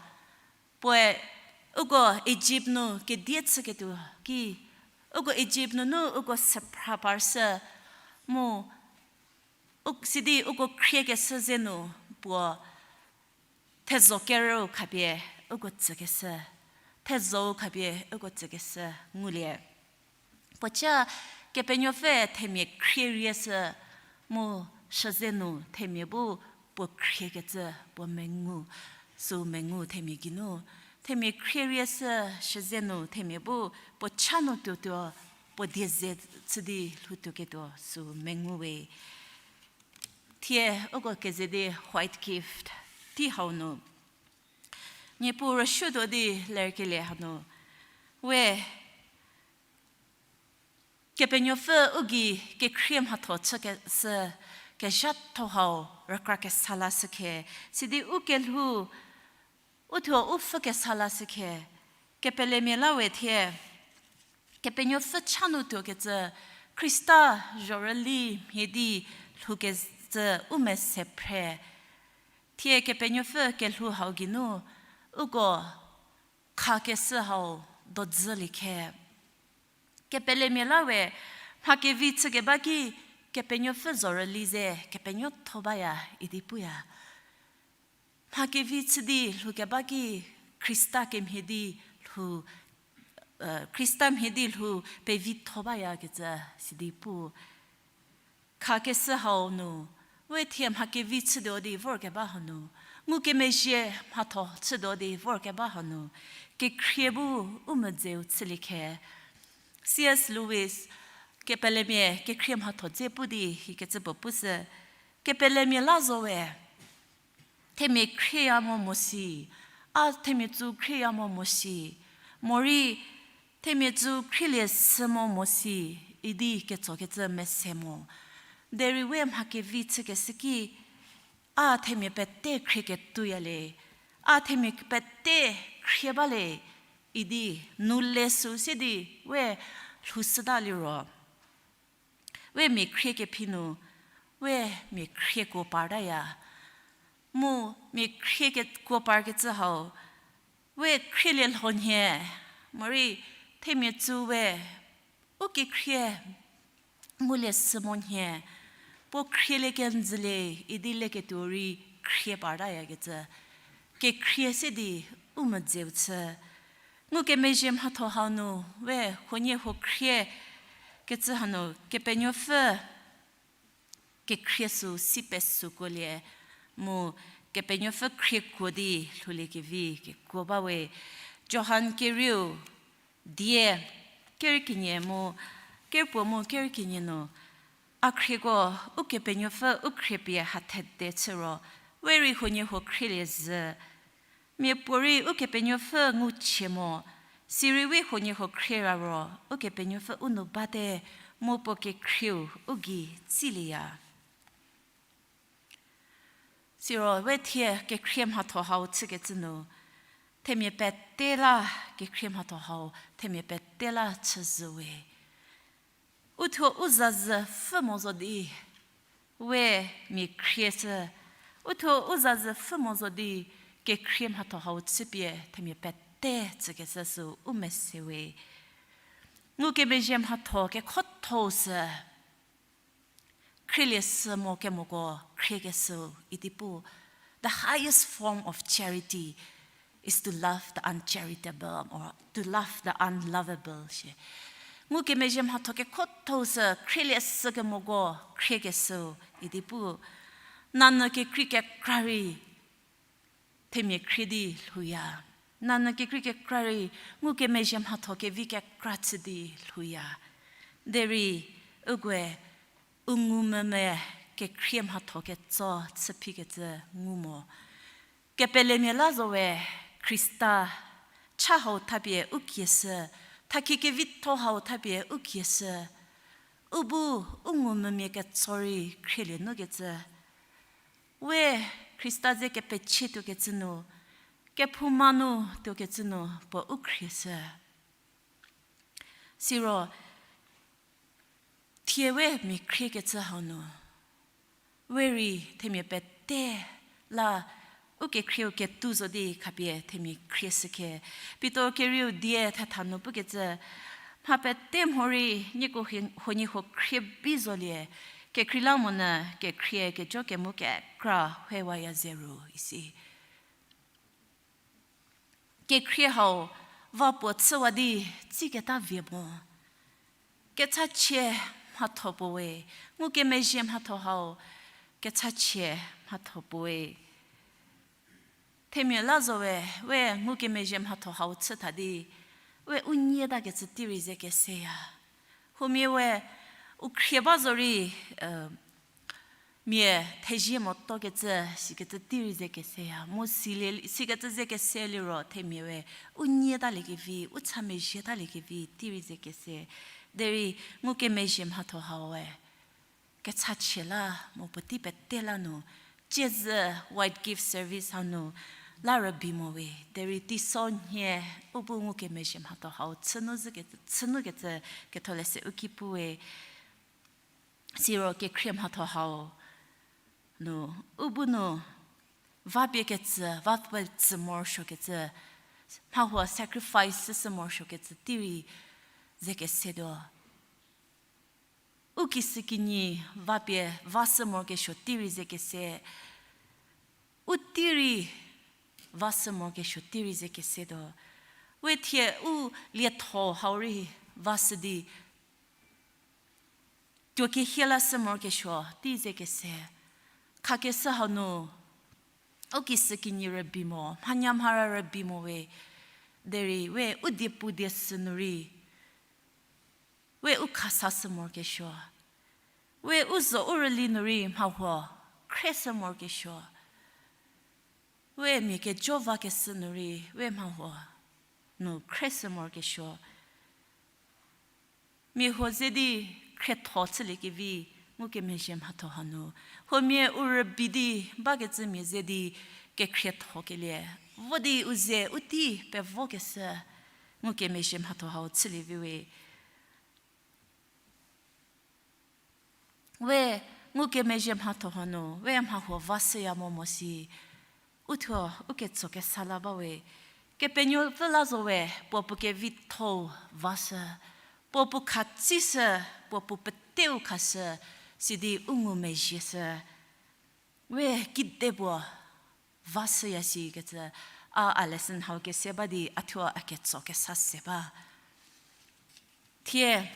puoe uko Ijipt nu kedie chüketuo ki, uko Ijipt nunu uko süphra parshü mu, u-, sidi uko khriekeshü ze nu puo thezho kerüu khapie uko tsükeshü, thezhou khapie uko tsükeshü ngulie. Puocha Kepenuopfü themia khrie rieshü mu shüze nu themia bu puo khriekecü puo mengu, süu mengu themia geinu. Themia khrie rieshü shüze nu themia bu puo cha nu tuotuo puo dieze chü di lhoutuoketuo süu mengu we. Thie uko keze di white gift tei hau nu. Niepuu rüsuotuo di lerkelie hanu. We Kepenuopfü u gei kekhrie mhatho chükeshü kezhatho hau rükra kesa lashükhe, sidi u kelhou, u thuo u pfhü kesa lashükhe, kepelemia la we thie, Kepenuopfü cha nu tuokecü, Khrista zhorüli mhie di lhoukecü u mese phre. Thie Kepenuopfü kelhou hau geinu, uko khakeshü hau dodzülie khe. Kepelemia la we, mha kevi chükeba ki Kepenuopfü zhorüli ze kepenuotho baya idi puya. Mha kevi chü di lhoukeba ki Khrista kemhie di lhou, Khrista mhie di lhou pevitho bayakecü sidi pu. Khakeshü hau nu, we thie mha kevi chütuo di vorkeba hanu, ngukemezhie mhatho chütuo di vorkeba hanu, kekhrie bu u medzeu chülie khe. C S Lewis, kepelemia kekhrie mhatho dze pu di hikecü puo pushü, kepelemia la zo we, themia khrieya mo mo si, a themia tsü khrieya mo mo si, morei themia tsü khrielie sü mo mo si, idi ketsokecü mese mo. Derei we mha kevi chükeshü ki, a themia pete khrieketuoya le, a themia pete khrie ba le, idi nu le sü se di we lhoushüta liro, we mia khrie kephi nu, we mia khriekuo partaya. Mu mia khriekuo parkecü hau, we khrielie lhonhie, morei themia tsü we u kekhrie ngulie sü monhie, puo khrielie kenjülie idi leketuo rei khrie partayakecü, kekhrie se di u medzeu chü. Ngukemezhie mhatho hau nu, we huoniehuo khrie kecü hanu, Kepenuopfü kekhrie süu si pesuokuolie, mu Kepenuopfü khriekuo di lhouliekevi kekuo ba we. Johan kerieu die, kerü kenie mu, kerpuo mu kerü kenie nu, a khrieko Ukepenuopfü u khriepie hathede chü ro, we rei huoniehuo khrielie zhü. Miapuorei Ukepenuopfü nguchie mo, sirei we huoniehuo khrie ra ro, Ukepenuopfü u nu bate, mu puo kekhrieu u gei tsilieya. Siro we thie kekhrie mhatho hau chükecü nu, themia pete la, kekhrie mhatho hau themia pete la chüzhü we. Uthuo u zazhü pfhü mo zo di, we mia khrieshü, uthuo u zazhü pfhü mo zo di, kekhrie mhatho hau chüpie themia pete chükeshü süu u mese we. Ngukemezhie mhatho kekhothou sü khrielieshü mo kemoko khriekeshüu idi pu. The highest form of charity is to love the uncharitable or to love the unlovable shie. Ngukemezhie mhatho kekhothou sü khrielieshü kemoko khriekeshüu idi pu. Nanyü kekrei kekra rei themia khrie di lhouya. Nanyü kekrei kekra rei ngukemezhie mhatho kevi kekra chü di lhouya. Derei ukoe u ngumvümia kekhrie mhatho ketso chüphikecü ngu mo. Kepelemia la zo we Khrista cha hau thapie u kieshü, thakhi kevitho hau thapie u kieshü, u bu u ngumvümia ketso rei khrielie nukecü. We Khrista ze kepechie tuokecü nu, kephouma nu tuokecü nu puo u khrieshü. Siro thie we mia khriekecü hau nu, we rei themia pete la u kekhrieu ketuo zo di khapie themia khrieshükhe. Pitor kerieu die thetha nu pukecü, mha pete mhorei nieko hie-, huoniehuo khrie bi zolie, kekreilamonyü kekhrie kejo kemu kekra hewaya ze ru isi. Kekhrie hau va puo chüwa di tsiketa vie mo. Kechachie mhatho puo we, ngukemezhie mhatho hau kechachie mhatho puo we. Themia la zo we, we ngukemezhie mhatho hau chü tha di, we u nyieta kecü tei rei ze keseya. Huomia we u khrie ba zo rei, mia thezie motuokecü sikecü tei rei ze keseya. Mu silie, sikecü ze kese liro themia we u nyieta liekevi, u cha mezhieta liekevi tei rei ze kese. Derei ngukemezhie mhatho hau we kechachie la mo puotei pete la nu, ciezü White Gift Service hau nu la rübei mo we, derei teiso nhie u bu ngukemezhie mhatho hau chünu zhü ke-, chünukecü ketholeshü u ki pu we. Siro kekhrie mhatho hau nu, u bu nu, va pie kecü, va pie tsü morosuokecü, mhahuo sacrifice süsü morosuokecü tei rei ze kesetuo. U kisükinyi va pie va sü morokesuo tei rei ze kese, u tei rei va sü morokesuo tei rei ze kesetuo. We thie u lietho hau rei va sü di tuo kehie la sü morokesuo tei ze kese. Khakeshü hau nu, u kisükinyi rübei mo, mhanyamhara rübei mo we, derei we u diepu die sü nu rei, we u khasa sü morokesuo, we u zo u rüli nu rei mhahuo khre sü morokesuo, we mia kejo vakeshü nu rei we mhahuo nu khre sü morokesuo. Mia huo ze di khrietho chüliekevi ngukemezhie mhatho hanu, huomia u rübei di bakecü mia ze di kekhriethokelie, vo di u ze u tei pevokeshü ngukemezhie mhatho hau chülie vi we. We ngukemezhie mhatho hanu we mhahuo va shüya mo mo si, uthuo u ketso kesa la ba we. Kepenuopfü la zo we, puo puo kevitho-u va shü, puo puo khatsishü, puo puo peteu khashü, sidi u ngumezhieshü. We kedipuo va shüya sikecü, a, a lesson hau kese ba di a thuo a ketso kesa se ba. Thie,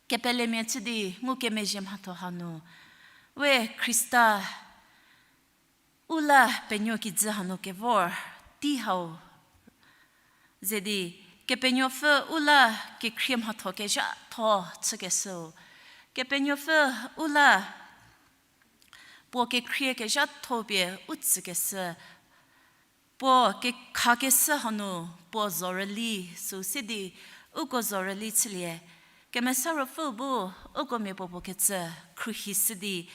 kepelemia chü di ngukemezhie mhatho hanu, We Khrista u la penuo kijü hanu kevor tei hau ze di, Kepenuopfü u la kekhrie mhatho kezhatho chükeshüu, Kepenuopfü u la puo kekhrie kezhatho pie u tsükeshü, puo kekhakeshü hanu puo zhorüli süu se di, uko zhorüli chülie. Kemesa Ruopfü bu uko miapuopuo kecü khruohishü di,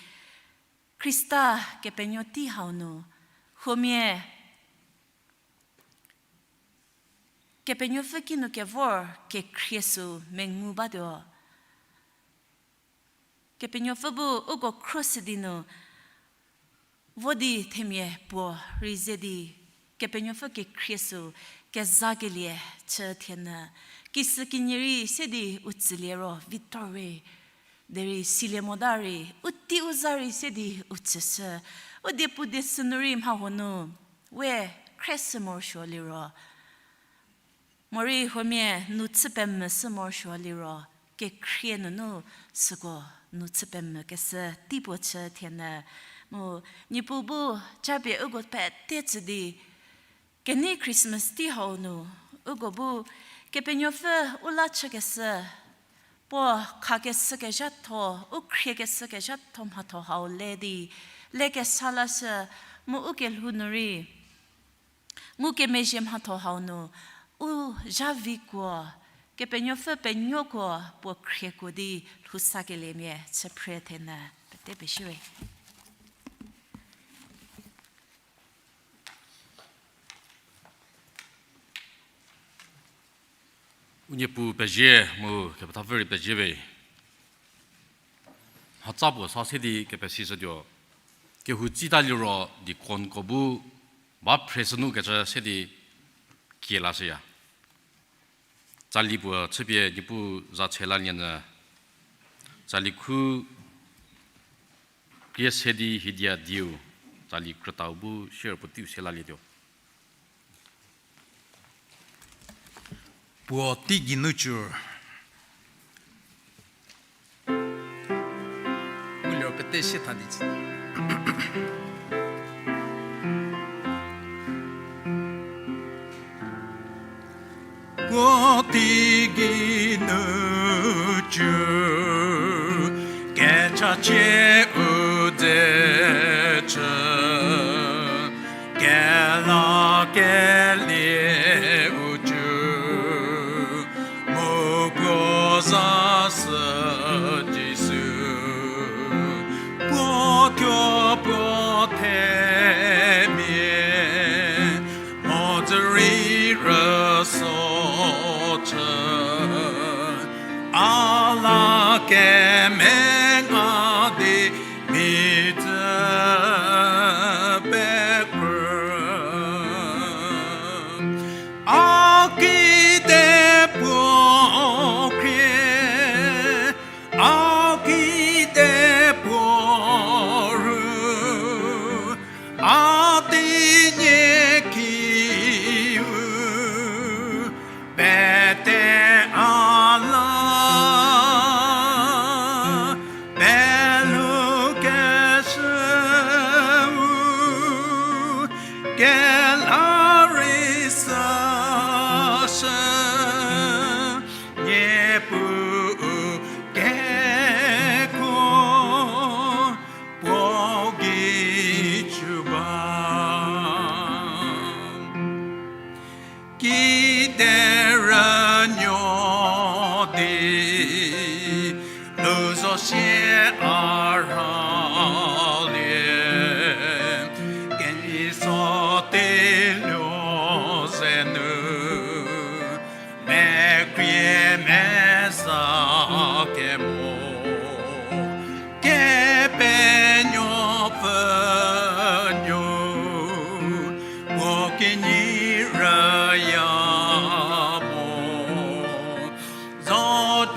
Khrista kepenuo tei hau nu, huomia Kepenuopfü kinu kevor kekhrie süu mengu batuo. Kepenuopfü bu uko khruohishü di nu, vo di themia puo rei ze di, Kepenuopfü kekhrie süu kezakelie chü thienyü. Kisükinyi rei se di u tsülie ro, Victor rei, derei silie mota rei, u tei u za rei se di u tsüshü. U die pu die sünu rei mha huo nu, we khreshü morosuo liro, morei huomia nu chü pemvüshü morosuo liro, kekhrie nunu süko nu chü pemvükeshü tei puo chü thienyü. Mu Niepuu bu japie uko pete tsü di, kenei Christmas tei hau nu, uko bu Kepenuopfü u la chükeshü, puo khakeshü kezhatho, u khriekeshü kezhatho mhatho hau le di, lekesa lashü, mu u kelhou nu rei ngukemezhie mhatho hau nu, u zhavikuo, Kepenuopfü penuokuo puo khriekuo di lhou sakeliemia chü phre thienyü. Pete pezie we. U Niepuu pezie mu kepethapfü rei pezie we. Mhatsa puo sa se di kepesishütuo. Kehou tsita liro deaconko bu ba phre sünu kecü se di kie lashüya. Tsali puo chüpie Niepuu za che lalienyü, tsali khu krie se di hiedia dieu, tsali krütau bu share puoteiu se lalietuo. Puo teigei nu cü. Uliro pete sie tha di tsü. Puo teigei nu cü, kechachie u dze chü, kelakelie u cü, mu puo za sü Jisu, puo thuo puo themia, mhodzü rei rüso chü, a la kemenga di mi dzü pekrü. A kide puo khrie, a kide puo ru, a teinie kiu, pete a la pelhoukeshüu, kela rei sashü, Niepuu kekuo puo gei cü ba. Kide rünuo di, lhou zo sie a rhalie, kenei so teiluo ze nu, mekrie meza kemo, Kepenuopfü nuo, puo kinyi rüya mo, zo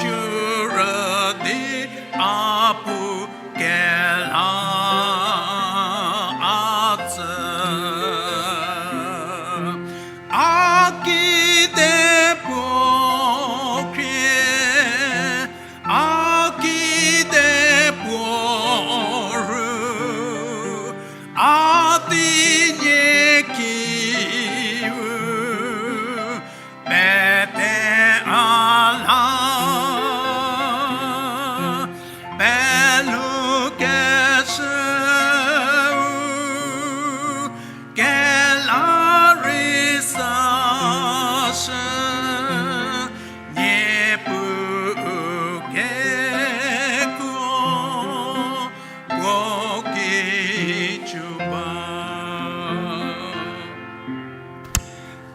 cü rü di a pu kela a tsü. A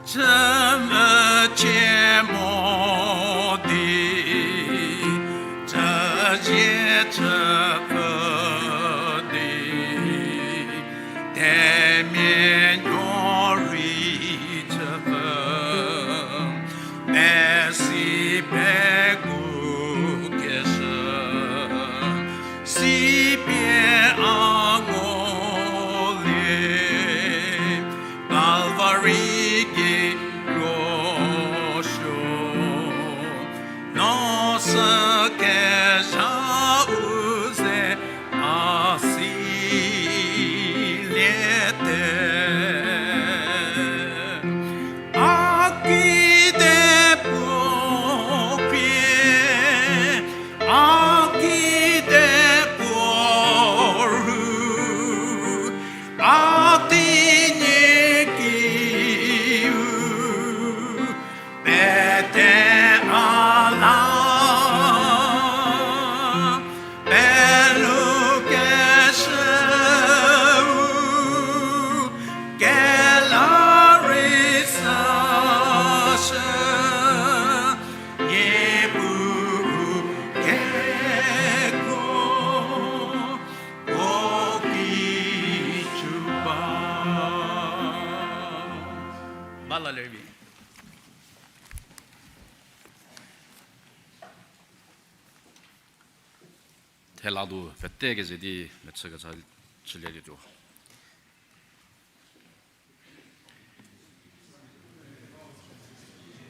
Chü mvücie mo di, chüzie chüpfü di, themia nuo rei chüpfü, pesi pegu keshü, sipie a ngulie. Kalvari ki kro suo, no sü kezha u ze a siliete. A kide puo khrie, a kide puo ru, a tinyi kiu, pete a la, pelu keshüu, kela rei sashü, Niepuu kekuo, o ki chu ba. Ba la lerbi. Thela nu pete keze di mechü kecha chülie di tuo.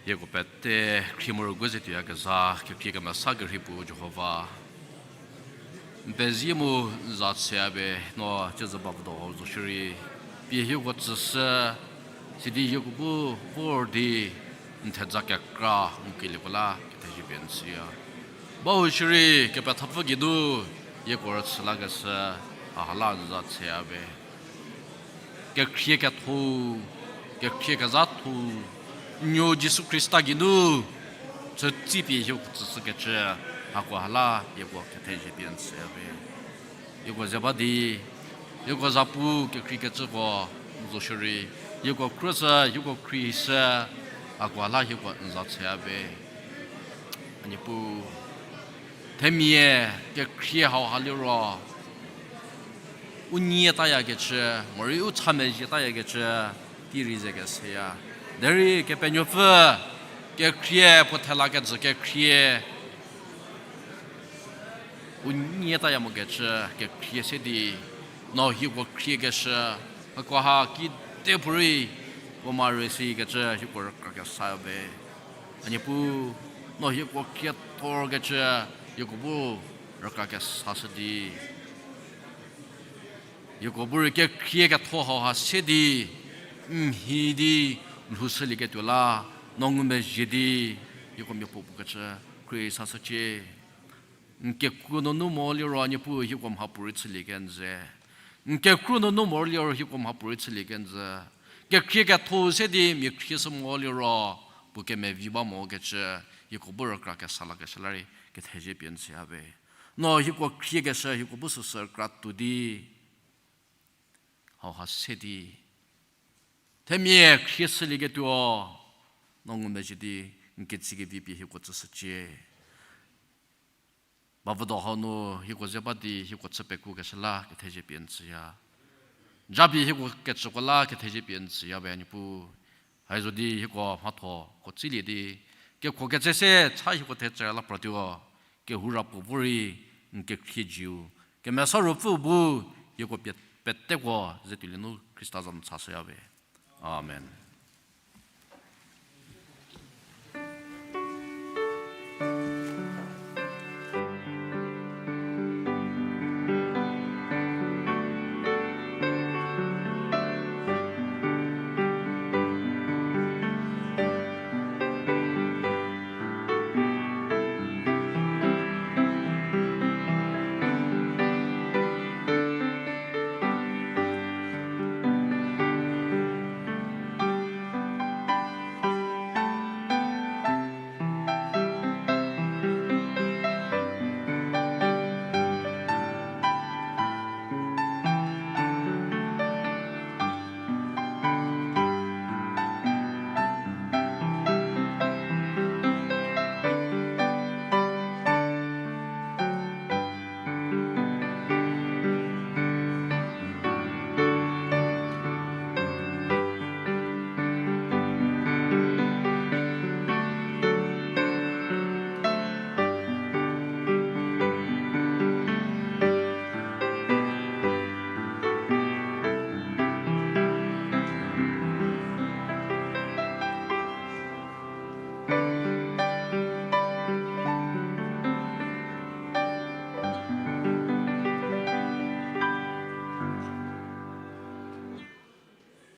Hieko pete khrie morosuo ze tuoyakezha, kekhrie kemesa kerhei puo Jihova. N pezie mu n za tseya be, no cüzü ba vüdo ho zo shierei, pie hieko tsüshü, sidi hieko bu vor di n theja kekra n kelieko la kethezie pie n tsüya. Bahou shierei kepethapfü geinu hieko rüchü lakeshü, haha la n za tseya be. Kekhrie ketho, kekhrie kezhatho, n nuo Jisu Khrista geinu chütsipie hieko tsüshükecü, hakoha la hieko kethezie pie n tsüya be. Hieko ze ba di, hieko zapu kekhriekecüko n zo shierei, hieko khrüshü, hieko khrieshü, hakoha la hieko n za tseya be. A Niepuu, themia kekhrie hauha liro u nyie tayakecü, morei u cha mezhie tayakecü, tei rei ze keseya. Derei Kepenuopfü, kekhrie puo thela kejü kekhrie u nyie taya mokecü kekhrie se di, no hieko khriekeshü, hakoha kide puorei puo ma rei sikecü hieko rükra kesa be. A Niepuu, no hieko khriethorkecü hieko bu rükra kesashü di, hieko bu rei kekhrie ketho hauha se di, mhi di lhoushülieketuo la, no ngumezhie di, hieko miapuo pukecü khrie sashücie. N kekru nunu mo liro Niepuu hieko mhapuorei chülie kenjü. N kekru nunu mo liro hieko mhapuorei chülie kenjü. Kekhrie ketho se di mia khrieshü mo liro puo kemevi ba mokecü, hieko bu rükra kesa lakeshü la rei kethezie pie n tsüya be. No hieko khriekeshü hieko bu süsü rükra tuo di, hauha se di, themia khrieshülieketuo, no ngumezhie di, n ketsi kevi pie hieko tsüshücie. Ba vüdo hau nu hieko ze ba di hieko chü pekuokeshü la kethezie pie n tsüya. Japie hieko kecüko la kethezie pie n tsüya be Niepuu. Haizo di hieko mhatho ko tsilie di, kekho ketse se cha hieko thetsü la pratuo, kehou ra puo bu rei n kekhrie jiu, Kemesa Ruopfü bu hieko pie peteko ze tuolie nu Khrista za nu chashüya we. Amen.